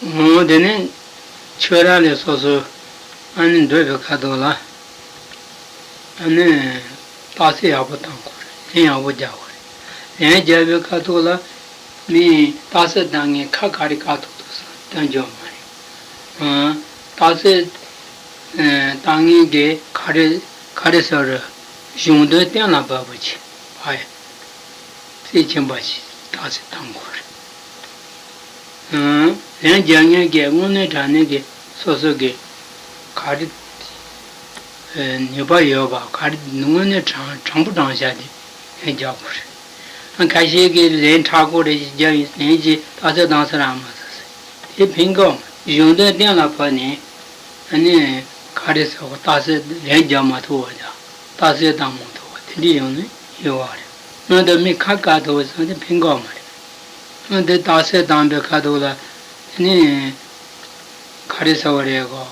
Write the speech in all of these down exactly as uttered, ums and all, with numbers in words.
འོ་དེ་ནས་ཁྱོད་རང་ལས་སོ་སོ་ཨ་ནི་འགྲོ་བའི་ཁ་ཐོག་ལ་ཨ་ནི་རྟགས་གསལ་ཡག་པོ་བཏང་དགོས་རེད། ལན་ཡག་པོ་རྒྱག་དགོས་རེད། ལན་རྒྱག་པའི་ཁ་ཐོག་ལ་མི་རྟགས་གསལ་བཏང་མཁན་ཁ་ག་རེ་བཀག་ཐུབ་ཐུབ་བསམ་སྟོན་རྒྱུ་མ་རེད། ཨ། རྟགས་གསལ་ཨ་བཏང་མཁན་གྱིས་ག་རེ་ག་རེ་ཟེར་རེད། གཞུང་དོན་གཏན་ལ་ཕབ་པ་བྱེད་པ་ཡ། རྩིས་ཆེན་པོ་ཞིག་རྟགས་གསལ་བཏང་དགོས་རེད། ཨང་། ལན་རྒྱག་མཁན་གྱིས་དངོས་གནས་དྲང་གནས་ཀྱི་སོ་སོ་གི་ག་རེ་ཨ་ནུས་པ་ཡོད་པ་ག་རེ་དངོས་གནས་དྲང་དྲང་པོ་དྲང་བཞག་དེ་ལན་རྒྱག་དགོས་རེད། ཨང་། ཁ་ཤས་ཀྱིས་ལན་མཁྲེགས་པོ་རེ་ཞིག་རྒྱབ་ཡིན། ལན་ཅིག་རྟགས་གསལ་བཏང་ས་རག་མ་སོང་ཟེར། དེ་ཕན་གི་མ་རེད། གཞུང་དོན་གཏན་ལ་ཕབ་ནས་ཨ་ནི་ག་རེ་ཟེར་བ། རྟགས་གསལ་ལན་རྒྱག་མ་ཐུབ་པ་དང་རྟགས་གསལ་བཏང་མ་ཐུབ་པ་དེ་འདྲ་ཡོང་ནི་ཡོད་པ་རེད། སྔོན་དུ་མི་ཁ་བཀག་ཐུབ་པ་སོང་དེ་ཕན་གི་མ་རེད། སྔོན་དུ་རྟགས་གསལ་བཏང་པའི་ཁ་ཐོག་ལ་དེ་ནས་ག་རེ་ཟེར་བ་རེད་གོ།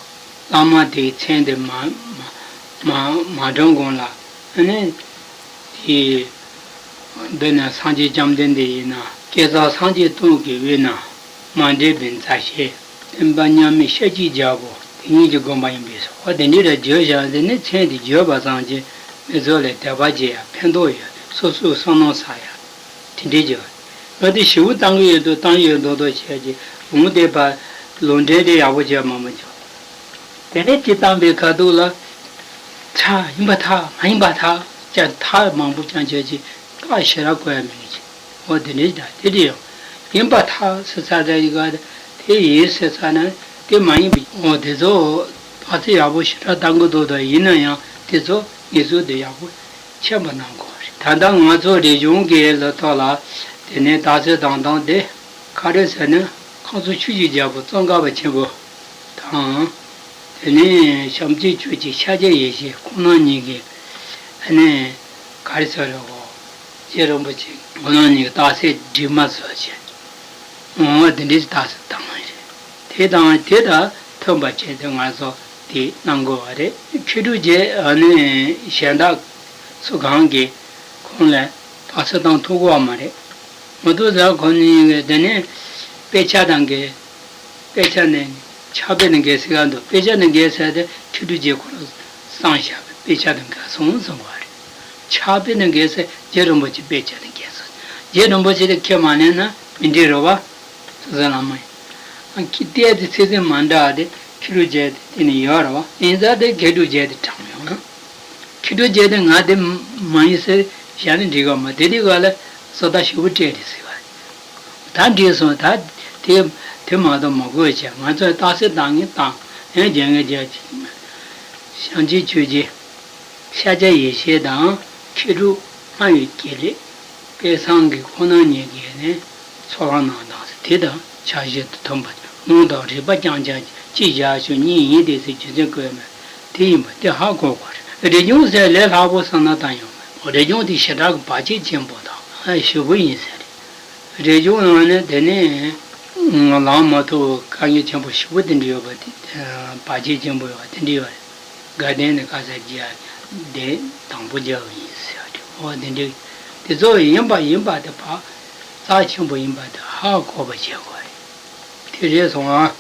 བླ་མ་དེའི་མཚན་དེ་མ་མ་མ་མ་དྲངས་གོང་ལ་དེ་ནས་དེ་འདི་ནས་སངས་རྒྱས་བཅོམ་ལྡན་འདས་ཡིན་ན་བསྐལ་བཟང་སངས་རྒྱས་སྟོང་གི་དབུས་ན་མ་འདྲེས་པའི་མཛའ་བཤེས་བསྟན་པ་མཉམ་མེད་ཤཱཀྱའི་རྒྱལ་པོ་དེ་ཉིད་ཀྱི་དགོངས་པ་ཡིན་པས་སོ། འོ་དེ་འདྲ་རེ་བརྗོད་བཞག་དེ་ནས་མཚན་དེ་བརྗོད་པ་ཙམ་གྱིས་མི་ཚོ་ལ་དད་པ་སྐྱེ་ཡ་ཕན་ཐོགས་ཡོད། སོ་སོའི་བསམ་མནོ་ཟ་ཡ། དེ་འདྲའི་རྒྱུ། ང་དེ་ཞེ་པོ་བཏང་གི་ཡོད་འདུག་བཏང་གི་ཡོད་མདོག་མདོག་བྱས་ཀྱི་ལུང་བསྟན་པ་ལུང་འདྲེན་དེ་ཡག་པོ་བྱས་མ་མ་བྱུང་། དེ་ནས་ཅི་བཏང་པའི་ཁ་ཐུག་ལ། ཆ་ཡིན་པ་ཐག་མ་ཡིན་པ་ཐག་ཅག་ཐག་མང་པོ་ཀྱང་བྱས་ཀྱི་ཐག་ཞེ་དྲག་གོ་ཡ་མེད་ཀྱི། འོ་དེ་འདྲའི་ད་དེ་འདྲ་ཡང་ཡིན་པ་ཐག་ཟེར་ཚར་ད་ཡི་ག་དེ་ཡིན་ཟེར་ཚར་ན་དེ་མ་ཡིན་པའི་འོ་དེ་ཚོ་ཕ་ཚོ་ཡག་པོ་ཞེ་དྲག་བཏང་གི་འདུག་ད་ཡིན་ན་ཡང་དེ་ཚོ་ངེས་སྲོལ་དེ་ཡག་པོ། ཆད་པ་གནང་དགོས་པ་རེད། ད་ལྟ་ང་ཚོ་རིག་གཞུང་གི་ལོ་ཐོག་ལ་དེ་ནས་རྟགས་གསལ་བཏང་སྟངས་དེ་ག་རེ་ཟེར་ན་ཁོང་ཚོ་ཆོས་ཀྱི་རྒྱལ་པོ་ཙོང་ཁ་པ་ཆེན་པོ་དང་། དེ་ནས་བྱམས་ཆེན་ཆོས་ཀྱི་ཤཱཀྱ་ཡེ་ཤེས་ཁོང་རྣམ་གཉིས་ཀྱིས་ཨ་ནི་ག་རེ་ཟེར་རེད་གོ། རྗེ་རིན་པོ་ཆེ་ཁོང་རྣམ་གཉིས་ཀྱིས་རྟགས་གསལ་སྒྲིག་མ་བཟོ་བྱས། འོ་དེ་འདྲའི་རྟགས་གསལ་བཏང་བ་རེད། དེ་དང་དེ་དང་མཐུན་པ་བྱས་ཏེ་ང་ཚོ་དེ་གནང་དགོས་པ་རེད། མཁས་གྲུབ་རྗེ་ཨ་ནི་གཞན་དག་སུ་གང་གིས་ཁོང་ལ་རྟགས་གསལ་བཏང་ཐུབ་ཀྱི་ཡོད་མ་རེད། མ་གཏོགས་ཟེར་ཁོང་གཉིས་ཀྱིས་དེ་ནས་དཔེ་ཆ་དང་འགལ། དཔེ་ཆ་ནས་ཕྱག་དཔེ་ནས་འགལ་ཟེར་ག་འདུག་དཔེ་ཆ་ནས་འགལ་ཟེར་ཏེ་མཁས་གྲུབ་རྗེ་ཁོ་རང་གསུངས་བཞག་པའི་དཔེ་ཆ་དང་འགལ་སོང་གསུང་བ་རེད། ཕྱག་དཔེ་ནས་འགལ་ཟེར་རྗེ་རིན་པོ་ཆེ་དཔེ་ཆ་ནས་འགལ་སོང་། རྗེ་རིན་པོ་ཆེ་དེ་ཁས་མ་ལེན་ན་མི་འགྲིག་རེད་བ། སོ་སོའི་བླ་མ་ཡིན། ཨ་ཁྱི་ལྟས་དེ་ཚིག་ཟིན་མ་འདྲ་བ་དེ་མཁས་གྲུབ་རྗེ་དེ་དེ་ནས་ཡོད་རེད་བ། ཡིན་ཙང་དེ་མཁས་གྲུབ་རྗེ་དེ་དྲངས་ཡོང་ན། མཁས་གྲུབ་རྗེ་དེ་ང་དེ་མ་ཡིན་ཟེར་བཞག་ན་འགྲིག་གི་མ་རེད། དེ་དུས་ག་ལ་བཟོ་ལྟ་ཞེ་པོ་སྤྲད་རེད་ཟེར་བ་རེད། ད་འགྲིག་སོང་། ད་དེ་དེ་མ་གཏོགས་མ་དགོས་བྱས་ང་ཚོས་རྟགས་གསལ་བཏང་ངེས་བཏང་། ཡང་རྒྱག་ངེས་རྒྱག་བྱས། བྱམས་ཆེན་ཆོས་རྗེ་ཤཱཀྱ་ཡེ་ཤེས་དང་མཁས་གྲུབ་སྨྲ་བའི་དགེ་ལེགས་དཔལ་བཟང་གིས་ཁོང་རྣམ་གཉིས་ཀྱིས་ནི་ཚོགས་ལངས་གནང་སྟངས་དེ་དང་ཕྱག་བཞེས་དང་མཐུན་པ། ལུང་དང་རིགས་པ་རྐྱང་རྐྱང་གཅིག་བཞག་ཆོག་གཉིས་ཡིན་ཏེ་ཟེར་རྒྱུ་མཚན་བཀོད་མེད། དེ་ཡིན་པ་དེ་ཧ་གོ་དགོས་རེད། རིག་གཞུང་ཟེར་ལས་སླ་པོ་བསམ་ན་ད་ཡོང་མེད། རིག་གཞུང་དེ་ཞེ་དྲག་གི་བར་ཆད་ཆེན་པོ་དང་ཞེ་པོ་ཡིན་ཟེར་རེད། རིག་གཞུང་ནང་ནས་དེ་ནས་ལངས་མ་ཐུབ་དཀའ་ངལ་ཆེན་པོ་ཞེ་པོ་དེ་འདྲ་ཡོད་པ་དེ། བར་ཆད་ཆེན་པོ་ཡོད་པ་དེ་འདྲ་ཡོད་རེད། དགའ་ལྡན་ནི་ཁ་ས་རྒྱ་དེ་དང་པོ་རྒྱལ་བ་ཡིན་ཟེར་བ་དེ། འོ་དེ་འདྲ་དེ་ཚོ་ཡིན་པ་ཡིན་པ་དེ་བག་རྩ་ཆེན་པོ་ཡིན་པ་དེ་ཧ་གོ་བ་བྱེད་དགོས་རེད། དེ་རེད་སོང་ཨ།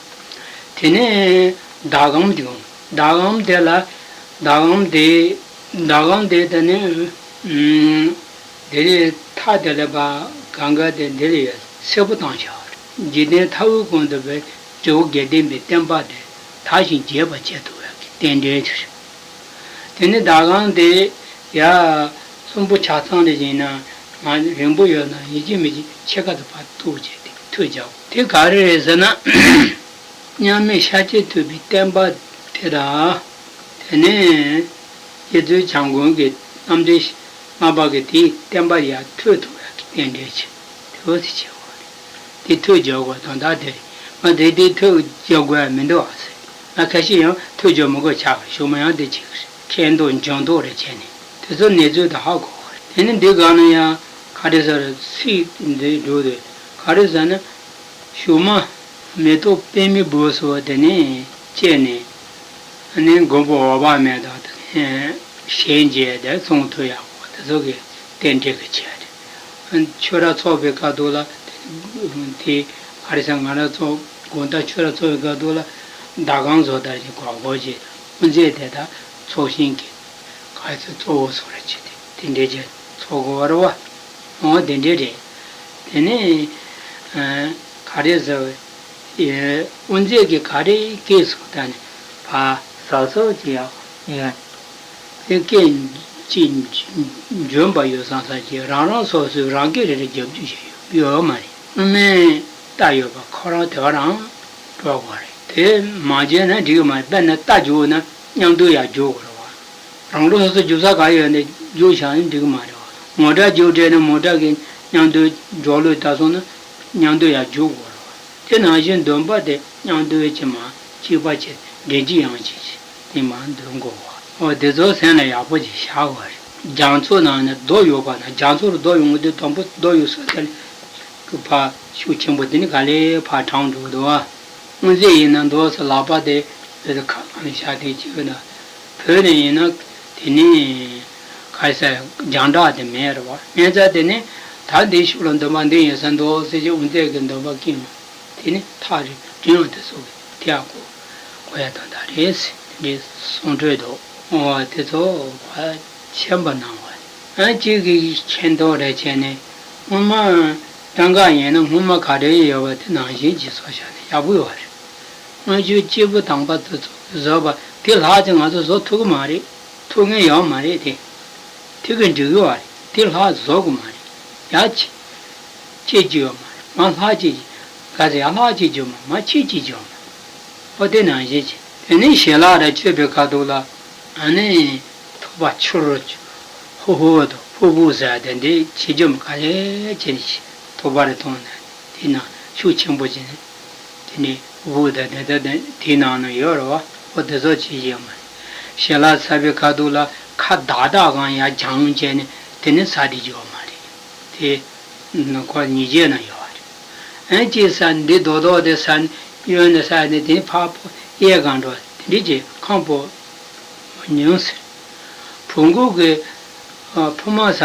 དེ་ནས་ཟླ་གམ་དེ་གམ་ཟླ་གམ་དེ་ལ་ཟླ་གམ་དེ་ཟླ་གམ་དེ་དེ་ནས་ཨུམ། དེ་ནས་མཐའ་དེ་ལ་བ་གང་ག་དེ་འདི་ལ་ཡོད་སེར་པོ་བཏང་བཞག་པ་རེད། འཇིག་རྟེན་མཐའ་དབུས་གང་དུ་བའི་བྱེ་བ་བརྒྱད་ལྡན་པའི་བསྟན་པ་དེ་དར་ཞིང་རྒྱས་པར་བྱེད་ཐུབ་པའི་རྟེན་འབྲེལ་དེ་རེད། དེ་ནས་ཟླ་གམ་དེ་ཡ་གསུམ་པོ་ཆ་ཚང་རེ་བཞིན་ན་ང་རིང་པོ་ཡོད་ན་ཡིན་གཅིག་མིན་གཅིག་ཕྱེད་ཀ་དུ་ཕར་གཏུགས་བྱས་ཏེ་ཐོད་རྒྱག་དེ་ག་རེ་རེད་ཟེར་ན། མཉམ་མེད་ཤཱཀྱ་ཐུབ་པའི་བསྟན་པ་དེ་དང་། དེ་ནས་རྗེ་བཙུན་བྱམས་མགོན་གྱི་རྣམ་འདྲེན་ལྔ་པ་གི་དེའི་བསྟན་པ་ཡར་ཐོད་ཐུབ་པའི་རྟེན་འབྲེལ་བྱེད་དེ་འོ་ཙི་བྱེད་དགོས་རེད། དེ་ཐོད་རྒྱག་དགོས་དོན་དག་དེ་རེད། ང་དེ་དེ་ཐོད་རྒྱག་དགོས་ཡ་མི་འདུག་ཨ་ཟེར། ང་ཁ་ཤས་ཡང་ཐོད་རྒྱག་མི་དགོས་ཆགས་པ་རེད། ཞུ་མ་ཡང་དེ་བྱེད་གི་རེད། མཁས་མདོག་འཇོན་མདོག་རེ་བྱས་ནས་དེ་ཚོ་གནས་ཚུལ་དེ་ཧ་གོ་དགོས་རེད། དེ་ནི་འདི་སྒང་ལ་ཡང་ག་རེ་ཟེར་ཚིག་འདི་འགྲོ་དེ་ག་རེ་ཟེར་ན། ཞུ་མ། མེ་ཏོག་པདྨའི་སྦུབས་སུ་དེ་ནས་སྐྱེས་ནས། ཨ་ནི་མགོན་པོ་འོད་དཔག་མེད་དང་དེ་ནས་གཞན་མཇལ་ཏེ་གསུང་ཐོས་ཡག་པོ་དེ་ཚོ་གི་རྟེན་འབྲེལ་གྱི་ཆེད་རེད། ཨ་ནི་ཆོས་ར་ཚོགས་པའི་ཁ་ཐུག་ལ་དེ་ག་རེ་ཟེར་ང་ར་ཚོ་ དགོང་དག་ཆོས་ར་འཚོགས་པའི་སྐབས་དུ་ལ་ཟླ་གང་བཟོ་ལྟར་གྱི་གོག་གོག་ཅིག་དབུ་མཛད་དེ་དག་ཚོགས་ཞིང་གི་ག་ཚོད་གཙོ་བོ་སོགས་ར་བྱེད་དེ་དེ་འདྲའི་ཅིག་ཚོགས་དགོས་པ་རེད་བ། འོ་དེ་འདྲའི་རེད། དེ་ནས་ག་རེ་ཟེར་བ། དབུ་མཛད་ཀྱི་ག་རེ་སྐད་སོགས་དང་ནི་ཕ་ཟག་སོགས་ཀྱི་ཡང་ཡང་དེ་སྐད་ཅིག་འཇོན་པ་ཡོད་བསམ་བསམ་གྱིས་རང་རང་སོ་སོའི་རང་སྐད་རེ་རེ་རྒྱབ་རྒྱུ་ཞིག་ཡོད་མ་རེད། སྔོན་མའི་རྟ་ཡོད་པ་ཁོ་རང་དེ་བ་རང་འགྲོ་དགོས་རེད། དེ་མ་བརྗེད་ན་འགྲིག་གི་མ་རེད། དཔེར་ན་རྟ་རྒྱུག་ན་མཉམ་དུ་ཡང་རྒྱུག་དགོས་རེད་བ། རང་འགྲོ་སོ་སོ་རྒྱུག་ས་ག་ཡོད་ནས་རྒྱུག་བཞག་ན་འགྲིག་གི་མ་རེད་བ། མོ་ཊ་རྒྱུག་བྲལ་ན་མོ་ཊ་གི་མཉམ་དུ་འཇོག་ལུགས་ལྟ་སོང་ན་མཉམ་དུ་ཡང་རྒྱུག་དགོས་རེད་བ། དེ་ནང་བཞིན་འདོན་པ་དེ་མཉམ་དུ་ཅི་མ་གཅིག་པ་བྱས་འདྲེན་གྱི་ཡང་ཅི་ཅི་དེ་མ་འདོན་དགོས་བ། འོ་དེ་ཚོ་སེམས་ལ་ཡག་པོ་ཅིག་བཞག་དགོས་རེད། རྒྱ་མཚོ་ནང་ནས་རྡོ་གཡུག་པ་ན་རྒྱ་མཚོ་རུ་རྡོ་གཡུག་དུས་དང་པོ་རྡོ་གཡུག་ས་དེ་ལ་ཕར་ཤུགས་ཆེན་པོ་དེ་ནི་ག་ལེ་ཕར་དྲངས་འགྲོ་གི་འདུག་བ། དབུ་མཛད་ཡིན་ན་མདོ་སོགས་ལག་པ་དེ་བོད་དུ་ཁ་ལ་བཞག་དེ་བྱེད་ཀྱི་ན། བོད་ནས་ཡིན་ན་དེ་ནི་ག་ས་རྒྱང་གྲགས་དེ་མེད་རེད་བ། མེད་ཙང་དེ་ནི་ད་འདི་ཤུགས་ལ་འདོན་པ་འདི་ཡིན་ས་མདོ་སེ་ཅི་དབུ་མཛད་ཀྱི་འདོན་པ་ཀིང་དེ་ནི་ཐག་རིང་རིང་བ་དེ་ཚོ་གི་དེ་ཡང་གོ་གོ་ཡ་དོན་དག་རེད་ཟེར་འདི་གསུང་འཕྲོས་འདུག་འོ་དེ་ཚོ་བ། མཁྱེན་པ་གནང་བ། ཨ་གཅིག་གིས་མཁྱེན་རྟོགས་རེ་བྱས་ནས་སྔོན་མ་སྟོན་ཀ་ཡིན་ན་སྔོན་མ་ག་འདྲ་ཡོད་པ་དེ་ནང་བཞིན་གྱི་བཟོ་བཞག་ན་ཡག་པོ་ཡོད་རེད། སྔོན་ཆད་སྐྱེས་བུ་དམ་པ་དེ་ཚོ་གིས་བཟོས་པ་དེ་ལྷག་ཅིག་ང་ཚོ་བཟོ་ཐུབ་ཀྱི་མ་རེད། ཐུབ་མཁན་ཡོད་མ་རེད་དེ། དེ་གི་འགྲིག་གི་བ་རེད། དེ་ལྷག་བཟོ་དགོས་མ་རེད། ཡ་ཆེ། ཆེ་ཅིག་ཡོད་མ་རེད། མ་ལྷག་ཅིག་ག་ཚོད་ཡ་ལྷག་ཅིག་ཡོད་མ་མ་ཆེ་ཅིག་ཡོད་མ་རེད། ཨོ་དེ་ནང་བཞིན་བྱས། དེ་ནས་ཞལ་ལག་ར་མཆོད་པའི་ཁ་ཐུག་ལ་ཨ་ནི་ཐུག་པ་ཆུ་རུ་ཧུ་ཧུ་དང་ཕུ་ཕུ་ཟེར་དེ་འདྲའི་བྱེད་རྒྱུ་ག་ལེ་བྱས་ནས་ཐུག་པ་རེ་གཏོང་ནས་དེ་ནང་ཤུགས་ཆེན་པོ་བྱས་ནས་དེ་ནས་ཕུ་ཕུ་དང་དེ་ལྟ་དེ་དེའི་ནང་ན་ཡོད་རེད་བ། ཨོ་དེ་ཚོ་བྱེད་ཀྱི་ཡོད་མ་རེད། ཞལ་ལག་ཟ་བའི་ཁ་ཐུག་ལ་ཁ་བདག་བདག་གང་ཡང་གྱང་བྱས་ནས་དེ་ནས་ཟ་བསྡད་ཀྱི་ཡོད་མ་རེད། དེ་ཁོ་ཉིས་བརྒྱའི་ནང་ཡོད་རེད། ཨེ་ཅེས་ཟ་འདི་རྡོག་རྡོག་དེ་ཟ་གཡོན་ནས་ཟ་ནས་དེ་ཕར་ཕོ་གཡས་གང་འགྲོ་དེ་འདྲས་ཀྱི་ཁམས་པོ་མ་ཉུང་ཟེར། བུ་མགོ་གི་ཕུ་མ་ཟ་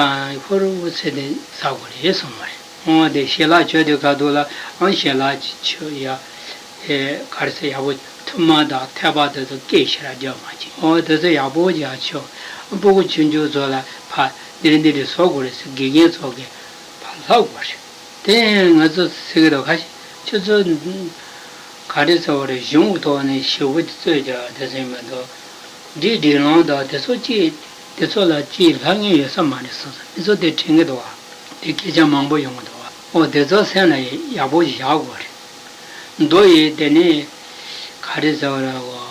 ཧོར་བུ་ཚེ་དེ་ཟ་དགོས་རེད་གསུངས་པ་རེད། འོ་དེ་ཞལ་ལག་མཆོད་དེ་ག་དུས་ལ་ཨང་ཞལ་ལག་ཅིག་མཆོད་ཡ། ཨེ་ག་རེ་ཟེར་ཡག་པོ་ཐུར་མ་དང་ཐལ་པ་དེ་ཚོ་སྐད་ཞེ་དྲག་རྒྱག་མ་བྱེད། འོ་དེ་ཚོ་ཡག་པོ་རྒྱག་ཆོག་སྤུ་གུ་ཆུང་ཆུང་ཚོ་ལ་ཕ་འདི་རེད་འདི་རེད་བཟོ་དགོས་རེད་ཟེར་དགེ་རྒན་ཚོ་གིས་ཕ་ལྷག་དགོས་རེད། དེ་ང་ཚོ་ཟེར་གི་འདུག་ཁ་ཤས་ཁྱོད་ཚོ་ག་རེ་ཟེར་བ་རེད། གཞུང་གི་ཐོག་ནས་ཞེ་པོ་ཅིག་རྩོད་རྒྱག་དེ་ཟེར་མི་འདུག་འདི་སྒྲིག་ལམ་དང་དེ་ཚོ་ཅིག་དེ་ཚོ་ལ་ཅིག་ལྷག་མཁན་ཡོད་ས་མ་རེད་བསམ་བསམ་མི་ཚོ་དེ་དྲན་གི་འདུག་བ། དེ་སྐད་ཆ་མང་པོ་ཡོང་གི་འདུག་བ། ཨོ་དེ་ཚོ་སེམས་ལ་ཡག་པོ་ཞིག་བཞག་དགོས་རེད། མདོ་ཡི་དེ་ནས་ག་རེ་ཟེར་བ་རེད་གོ།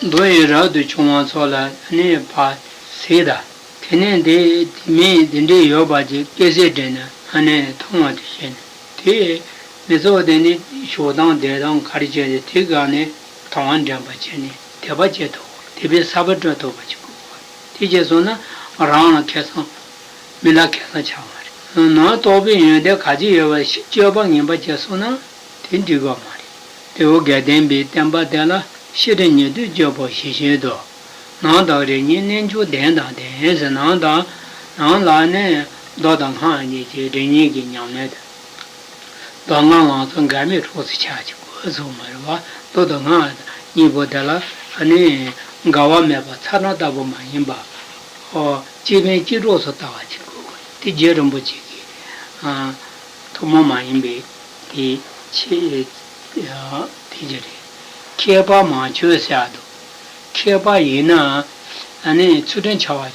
མདོ་ཡི་རབ་ཏུ་བྱུང་བ་ཚོ་ལ་ནི་ཕར་གཟིགས་དང་། དེ་ནས་འདི་དེ་མིན་འདི་འདྲའི་ཡོད་པ་ཅིག་སྐད་ཆ་དྲིས་ན་ཨ་ནི་མཐོང་བ་དེ་བཤད་ནས་དེ་མི་ཚོགས་དེ་ནི་ཞོགས་དང་བསྡད་དང་ག་རེ་བྱས་ཏེ་དེ་ག་ནས་དང་བ་འདྲེན་པ་བྱས་ནས་དད་པ་བྱེད་དོ། དད་པའི་ས་བོན་སྤྲོད་ཐུབ་པ་ཅིག་དགོས། དེ་བྱས་སོང་ན་རང་ལ་ཁེ་བཟང་མི་ལ་ཁེ་བཟང་ཆགས་པ་རེད། ནང་རྟོགས་པའི་ཡོན་ཏན་ག་ཅི་ཡོད་པ་ཞིག་སྤྱོད་པ་ངན་པ་བྱས་སོང་ན་དེ་འགྲིག་པ་མ་རེད། དེའུ་དགེ་ལྡན་པའི་བསྟན་པ་དེ་ལ་ཤི་རི་ཉིད་དུ་སྤྱོད་པོ་ཞེས་བཤད་དོ། ནང་དང་རིགས་གཉིས་རྣལ་འབྱོར་ལྡན་དང་ལྡན་ཟེར། ནང་དང་ནང་ལ་ནི་མདོ་དང་སྔགས་གཉིས་ཀྱི་རིགས་གཉིས་ཀྱི་ཉམས་ལེན་དང་། མདོ་སྔགས་ལམ་སང་འགལ་མེད་གྲོགས་སུ་ཆགས་ཀྱི་དགོས་གསུངས་མ་རེད་བ། མདོ་དང་སྔགས་གཉིས་པོ་དེ་ལ་ཨ་ནི་འགལ་བ་མེད་པ་ཚ་གྲང་ལྟ་བུ་མ་ཡིན་པ། ཨོ་གཅིག་ཕན་གཅིག་གྲོགས་སུ་ལྟ་བ་ཅིག་དགོས། དེ་རྗེ་རིན་པོ་ཆེ་གི་ཨ་ཐུན་མོང་མ་ཡིན་པའི་དེ་ཆེ་དེ་ཅི་རེད། མཁས་པ་མ་བྱོས་ཟེར་ཡ་འདུག་མཁས་པ་ཡིན་ན་ཨ་ནི་ཚུལ་ཁྲིམས་འཆལ་བ་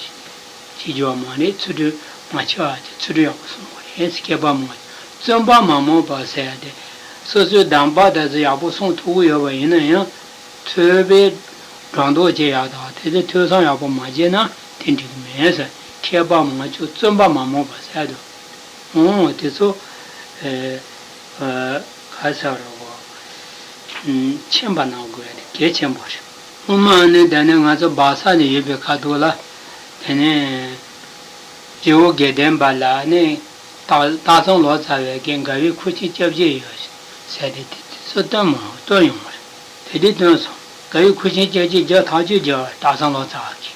ཅིག་བྱེད་རྒྱུ་བ་མ་རེད། ཚུལ་ཁྲིམས་མ་འཆལ་བ་དེ་ཚུལ་ཁྲིམས་ཡག་པོ་སྲུང་དགོས་རེད། མཁས་པ་མ་བརྩོན་པ་མ་རྨོངས་པ་ཟེར་ཡ་དེ་སོ་སོའི་གདམས་པ་དེ་ཚོ་ཡག་པོ་སྲུང་ཐུབ་ཀྱི་ཡོད་པ་ཡིན་ན་ཡང་ཚུལ་པའི་སྒྲོ་འདོགས་བཅད་ཡག་དང་དེ་ཚོ་ཐོས་བསམ་ཡག་པོ་མ་བྱས་ན་དེ་འགྲིག་གི་མེད་ཟེར། མཁས་པ་མ་བྱོས་བརྩོན་པ་མ་རྨོངས་པ་ཟེར་དུས། འོ་དེ་ཚོ་ཨེ་ཨེ་ག་ཟེར་རོ། མཁྱེན་པ་གནང་དགོས་ཡ་དེ་གལ་ཆེན་པོ་རེད། སྔོན་མ་ནི་དེ་ནས་ང་ཚོ་སྦག་ས་ནས་ཡོད་པའི་ཁ་ཐུག་ལ་དེ་ནས་རྗེ་བོ་དགེ་ལྡན་པ་ལ་ནི་སྟག་སྟག་ཚང་ལོ་ཙཱ་བའི་གི་དགའ་བའི་ཁུར་ཆེན་སྐྱབས་རྗེ་ཡོད་ཟེར་ཏེ་དེ་དེ་ཚོ་སྟོན་མ་སྟོན་ཡོང་བ་རེད། དེ་དེ་སྟོན་སོང་། དགའ་བའི་ཁུར་ཆེན་སྐྱབས་རྗེ་བརྒྱ་ཐམ་ཅུ་བརྒྱ་བ་སྟག་ཚང་ལོ་ཙཱ་བ་གི་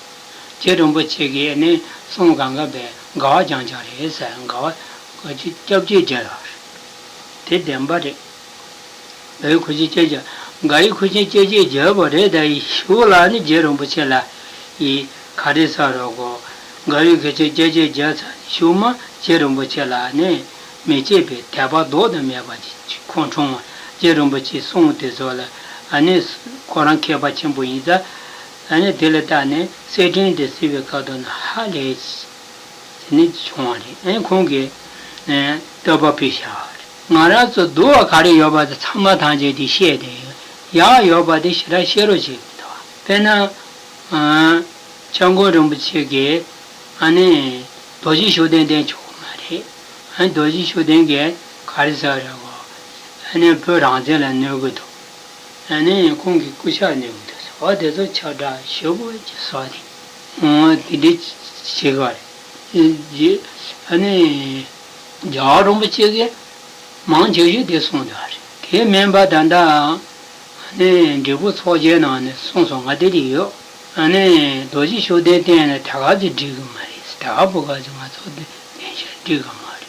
རྗེ་རིན་པོ་ཆེ་གིས་ནི་གསུང་གང་ག་བའི་དགའ་བ་རྐྱང་རྐྱང་རེད་ཟེར། དགའ་བ་དགའ་ཆེན་སྐྱབས་རྗེ་བརྒྱ་ཡོད་རེད། དེ་བདེན་པ་རེད། དགའ་བའི་ཁུར་ཆེན་སྐྱེ་བརྒྱབ། དགའ་བའི་ཁུར་ཆེན་སྐྱེ་བརྒྱབ་བརྒྱབ་པ་རེད། ད་ཡི་གཞུག་ལ་ནི་རྗེ་རིན་པོ་ཆེ་ལ་ཡི་ག་རེ་ཟེར་རོ་གོ། དགའ་བའི་ཁུར་ཆེན་སྐྱེ་བརྒྱབ་བརྒྱབ་ཚར་ནས་གཞུག་མ་རྗེ་རིན་པོ་ཆེ་ལ་ནི་མི་བརྗེད་པའི་དད་པ་ལྡོག་ཏུ་མེད་པ་ཅིག་ཁོང་འཁྲུངས་པ། རྗེ་རིན་པོ་ཆེའི་གསུང་དེ་ཚོ་ལ་ཨ་ནི་ཁོ་རང་མཁས་པ་ཆེན་པོ་ཡིན་ཙང་། ཨ་ནི་དེ་ལ་བལྟས་ནས་གསེར་ཕྲེང་དེ་གཟིགས་པའི་སྐབས་དུ་ན་ཧ་ལས། དེ་ནི་བྱུང་བ་རེད། ཨེ་ཁོང་གིས་ཨེ་བསྟོད་པ་ཕུལ་བཞག་པ་རེད། ང་རང་ཚོ་སྡུག་པ་ག་རེ་ཡོད་པ་དེ་ཚང་མ་ཐམས་ཅད་དེ་ཤེས་དེ་ཡོད། ཡག་ཡོད་པ་དེ་ཞེ་དྲག་ཤེས་རོགས་བྱེད་དགོས་འདུག་དཔེར་ན། ཨ། སྐྱབས་མགོན་རིན་པོ་ཆེ་གིས་ཨ་ནི་རྡོ་རྗེ་ཤུགས་ལྡན་བསྟེན་ཆོག་གི་མ་རེད། ཨ་ནི་རྡོ་རྗེ་ཤུགས་ལྡན་གྱིས་ག་རེ་ཟེར་རེད་གོ། ཨ་ནི་བོད་རང་བཙན་ལ་གནོད་ཀྱི་འདུག་ཨ་ནི་ཁོང་གི་སྐུ་ཕྱྭ་གནོད་ཀྱི་འདུག་ཟེར་བ་དེ་ཚོ་ཁྱབ་བསྒྲགས་ཞེ་པོ་ཅིག་བཟོས་ཏེ། འོ་དེ་འདྲ་བྱེད་ཀྱི་རེད། ཨ་ནི་རྒྱལ་བ་རིན་པོ་ཆེ་གིས་མང་ཆེ་ཤོས་དེ་གསུངས་ཡོད་རེད། དེ་མིན་པ་ད་ལྟ་ཨ་ནི་འབྲས་སྤུངས་ཚོགས་ཆེན་ནང་ནས་གསུངས་སོང་། ང་དེ་དེ་ཡོད། ཨ་ནི་རྡོ་རྗེ་ཤུགས་ལྡན་བསྟེན་ནས་ད་ག་ཚོད་འགྲིག་གི་མ་རེད། ད་ག་བུ་ག་ཚོད་ང་ཚོ་འདི་བསྟེན་བྱས་འགྲིག་གི་མ་རེད།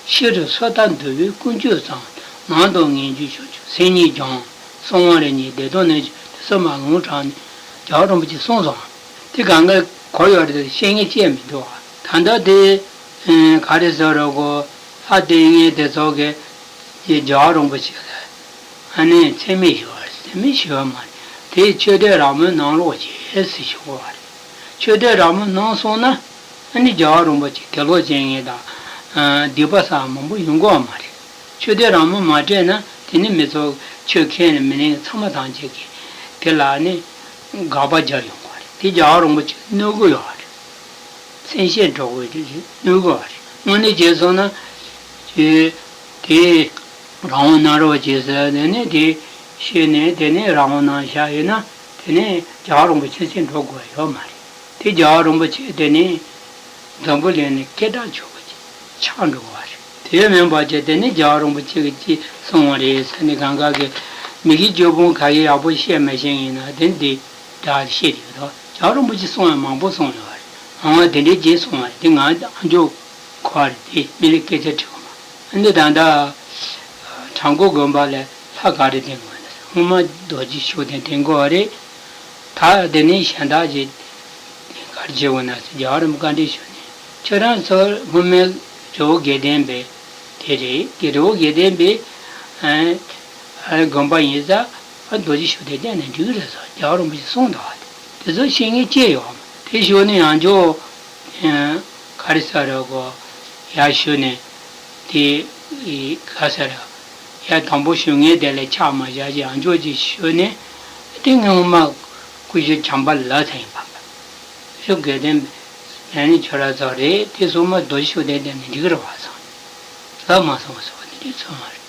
ཤི་རུ་སོ་ཐར་འདུལ་བའི་ཀུན་སྤྱོད་གཙང་། ནང་དུ་ངེས་འབྱུང་ཕྱོགས་བཅུའི་མཚན་ཉིད་སྦྱོང་། གསང་བ་རིམ་གཉིས་བདེ་སྟོང་གནས་ཀྱི་དེ་ཚོ་མ་ལུང་དྲངས་ནས་རྒྱལ་བ་རིན་པོ་ཆེས་གསུངས་སོང་། དེ་གང་ག་གོ་ཡོད་རེད། བཤད་མཁན་བཅས་མི་འདུག་ད་ལྟ་དེ་ག་རེ་ཟེར་རོ་གོ། ལྷ་བསྟེན་མཁན་དེ་ཚོ་གིས་རྒྱལ་བ་རིན་པོ་ཆེ་ལ་ཨ་ནི་མཚན་སྨད་ཞུ་བ་རེད། མཚན་སྨད་ཞུ་བ་མ་རེད། དེ་ཆོས་དད་རང་མོས་གནང་རོགས་བྱེད་ཟེར་ཞུ་དགོས་པ་རེད། ཆོས་དད་རང་མོས་གནང་སོང་ན་ཨ་ནི་རྒྱལ་བ་རིན་པོ་ཆེ་དེ་ལོ་བྱེད་མཁན་དང་སྡིག་པ་བསགས་མང་པོ་ཡོང་གི་ཡོད་མ་རེད། ཆོས་དད་རང་མོས་མ་སྤྲད་ན་དེ་ནི་མི་ཚོ་ཆོས་མཁས་ནས་མི་ནི་ཚང་མ་ཐམས་ཅད་ཀྱིས་དེ་ལ་ནི་དགག་པ་རྒྱག་ཡོང་གི་རེད། དེ་རྒྱལ་བ་རིན་པོ་ཆེ་གནོད་ཀྱི་ཡོད་རེད། མཚན་ཤས་འགྲོ་དགོས་ཀྱི་རེད། གནོད་ཀྱི་ཡོད་རེད། དངོས་གནས་བྱས་སོང་ན་ཆོས་དད་རང་མོས་གནང་རོགས་བྱེད་ཟེར་དེ་ནི་དེ་ཤེས་ནས་དེ་ནི་རང་མོས་གནང་བཞག་ཡོད་ན་དེ་ནི་རྒྱལ་བ་རིན་པོ་ཆེ་མཚན་འགྲོ་དགོས་ཡོད་མ་རེད། དེ་རྒྱལ་བ་རིན་པོ་ཆེ་དེ་ནི་འཛམ་བུ་གླིང་ནས་སྐད་གྲགས་ཆོད་པ་ཅིག་ཆགས་འགྲོ་བ་རེད། དེ་མིན་པ་ཅིག་དེ་ནི་རྒྱལ་བ་རིན་པོ་ཆེ་གིས་ཅི་གསུངས་པ་རེད་ཟེར་ནས་གང་ག་གི་མི་གི་སྐྱོ་ཕུང་ག་གི་ཡག་པོ་བཤད་མ་ཤེས་ཡིན་ན་དེ་འདི་འདྲ་བཤད་ཡོད་དོ། རྒྱལ་བ་རིན་པོ་ཆེ་གསུངས་ཡ་མང་པོ་གསུངས་ཡོད་རེད། ཨང་དེ་འདྲའི་རྗེས་གསུངས་པ་རེད། དེ་ང་ཨ་མཆོག་གོ་བ་རེད། དེ་མི་ལ་སྐད་ཆ་དྲི་གི་མ། ཨ་འདི་ད་ལྟ་བྲག་འགོ་དགོན་པ་ལ་ལྷ་ག་རེ་བསྟེན་དགོས་ན་སྔོན་མ་རྡོ་རྗེ་ཤུགས་ལྡན་བསྟེན་དགོས་པ་རེད། ད་དེ་ནས་གཞན་དག་ཅིག་ག་རེ་བྱེད་དགོས་ན་ཟེར་རྒྱལ་བ་རིན་པོ་བཀའ་འདྲི་ཞུས་ནས་ཁྱོད་རང་ཚོ་སྔོན་མའི་རི་བོ་དགེ་ལྡན་པའི་དེ་རེད། དེ་རི་བོ་དགེ་ལྡན་པའི་ཨ་ཨ་དགོན་པ་ཡིན་ཙང་ཨ་རྡོ་རྗེ་ཤུགས་ལྡན་བསྟེན་ནས་འགྲིག་གི་རེད་ཟེར་རྒྱལ་བ་རིན་པོ་ཆེས་གསུངས་འདུག་བ། དེ་ཚོ་ཤེས་མཁན་ཅི་ཡོད། དེ་ཞུས་ནས་ཡང་ཅོ་ག་རེ་ཟེར་རེད་གོ། ཡར་ཞུས་ནས་དེ་ག་ཟེར་ཡར་དང་པོ་ཞུ་མཁན་དེ་ལ་ཆགས་མ་བཞག་ཅིག་ཡང་ཅོ་ཅིག་ཞུས་ནས་དེ་ངས་སྔོན་མ་སྐུ་ཞབས་བྱམས་པ་ལགས་ཚང་ཡིན་པ། སྐུ་ཞབས་དགེ་ལྡན་པའི་ལས་ནི་ཁྱོད་རང་ཚོ་རེད། དེ་སོ་མ་རྡོ་རྗེ་ཤུགས་ལྡན་བསྟེན་ནས་འགྲིག་གི་རེད་བ་གསུངས་ནས་ལབ་མ་སོང་བ་ཟེར་བ་དེ་འདྲའི་ཚོད་མ་རེད།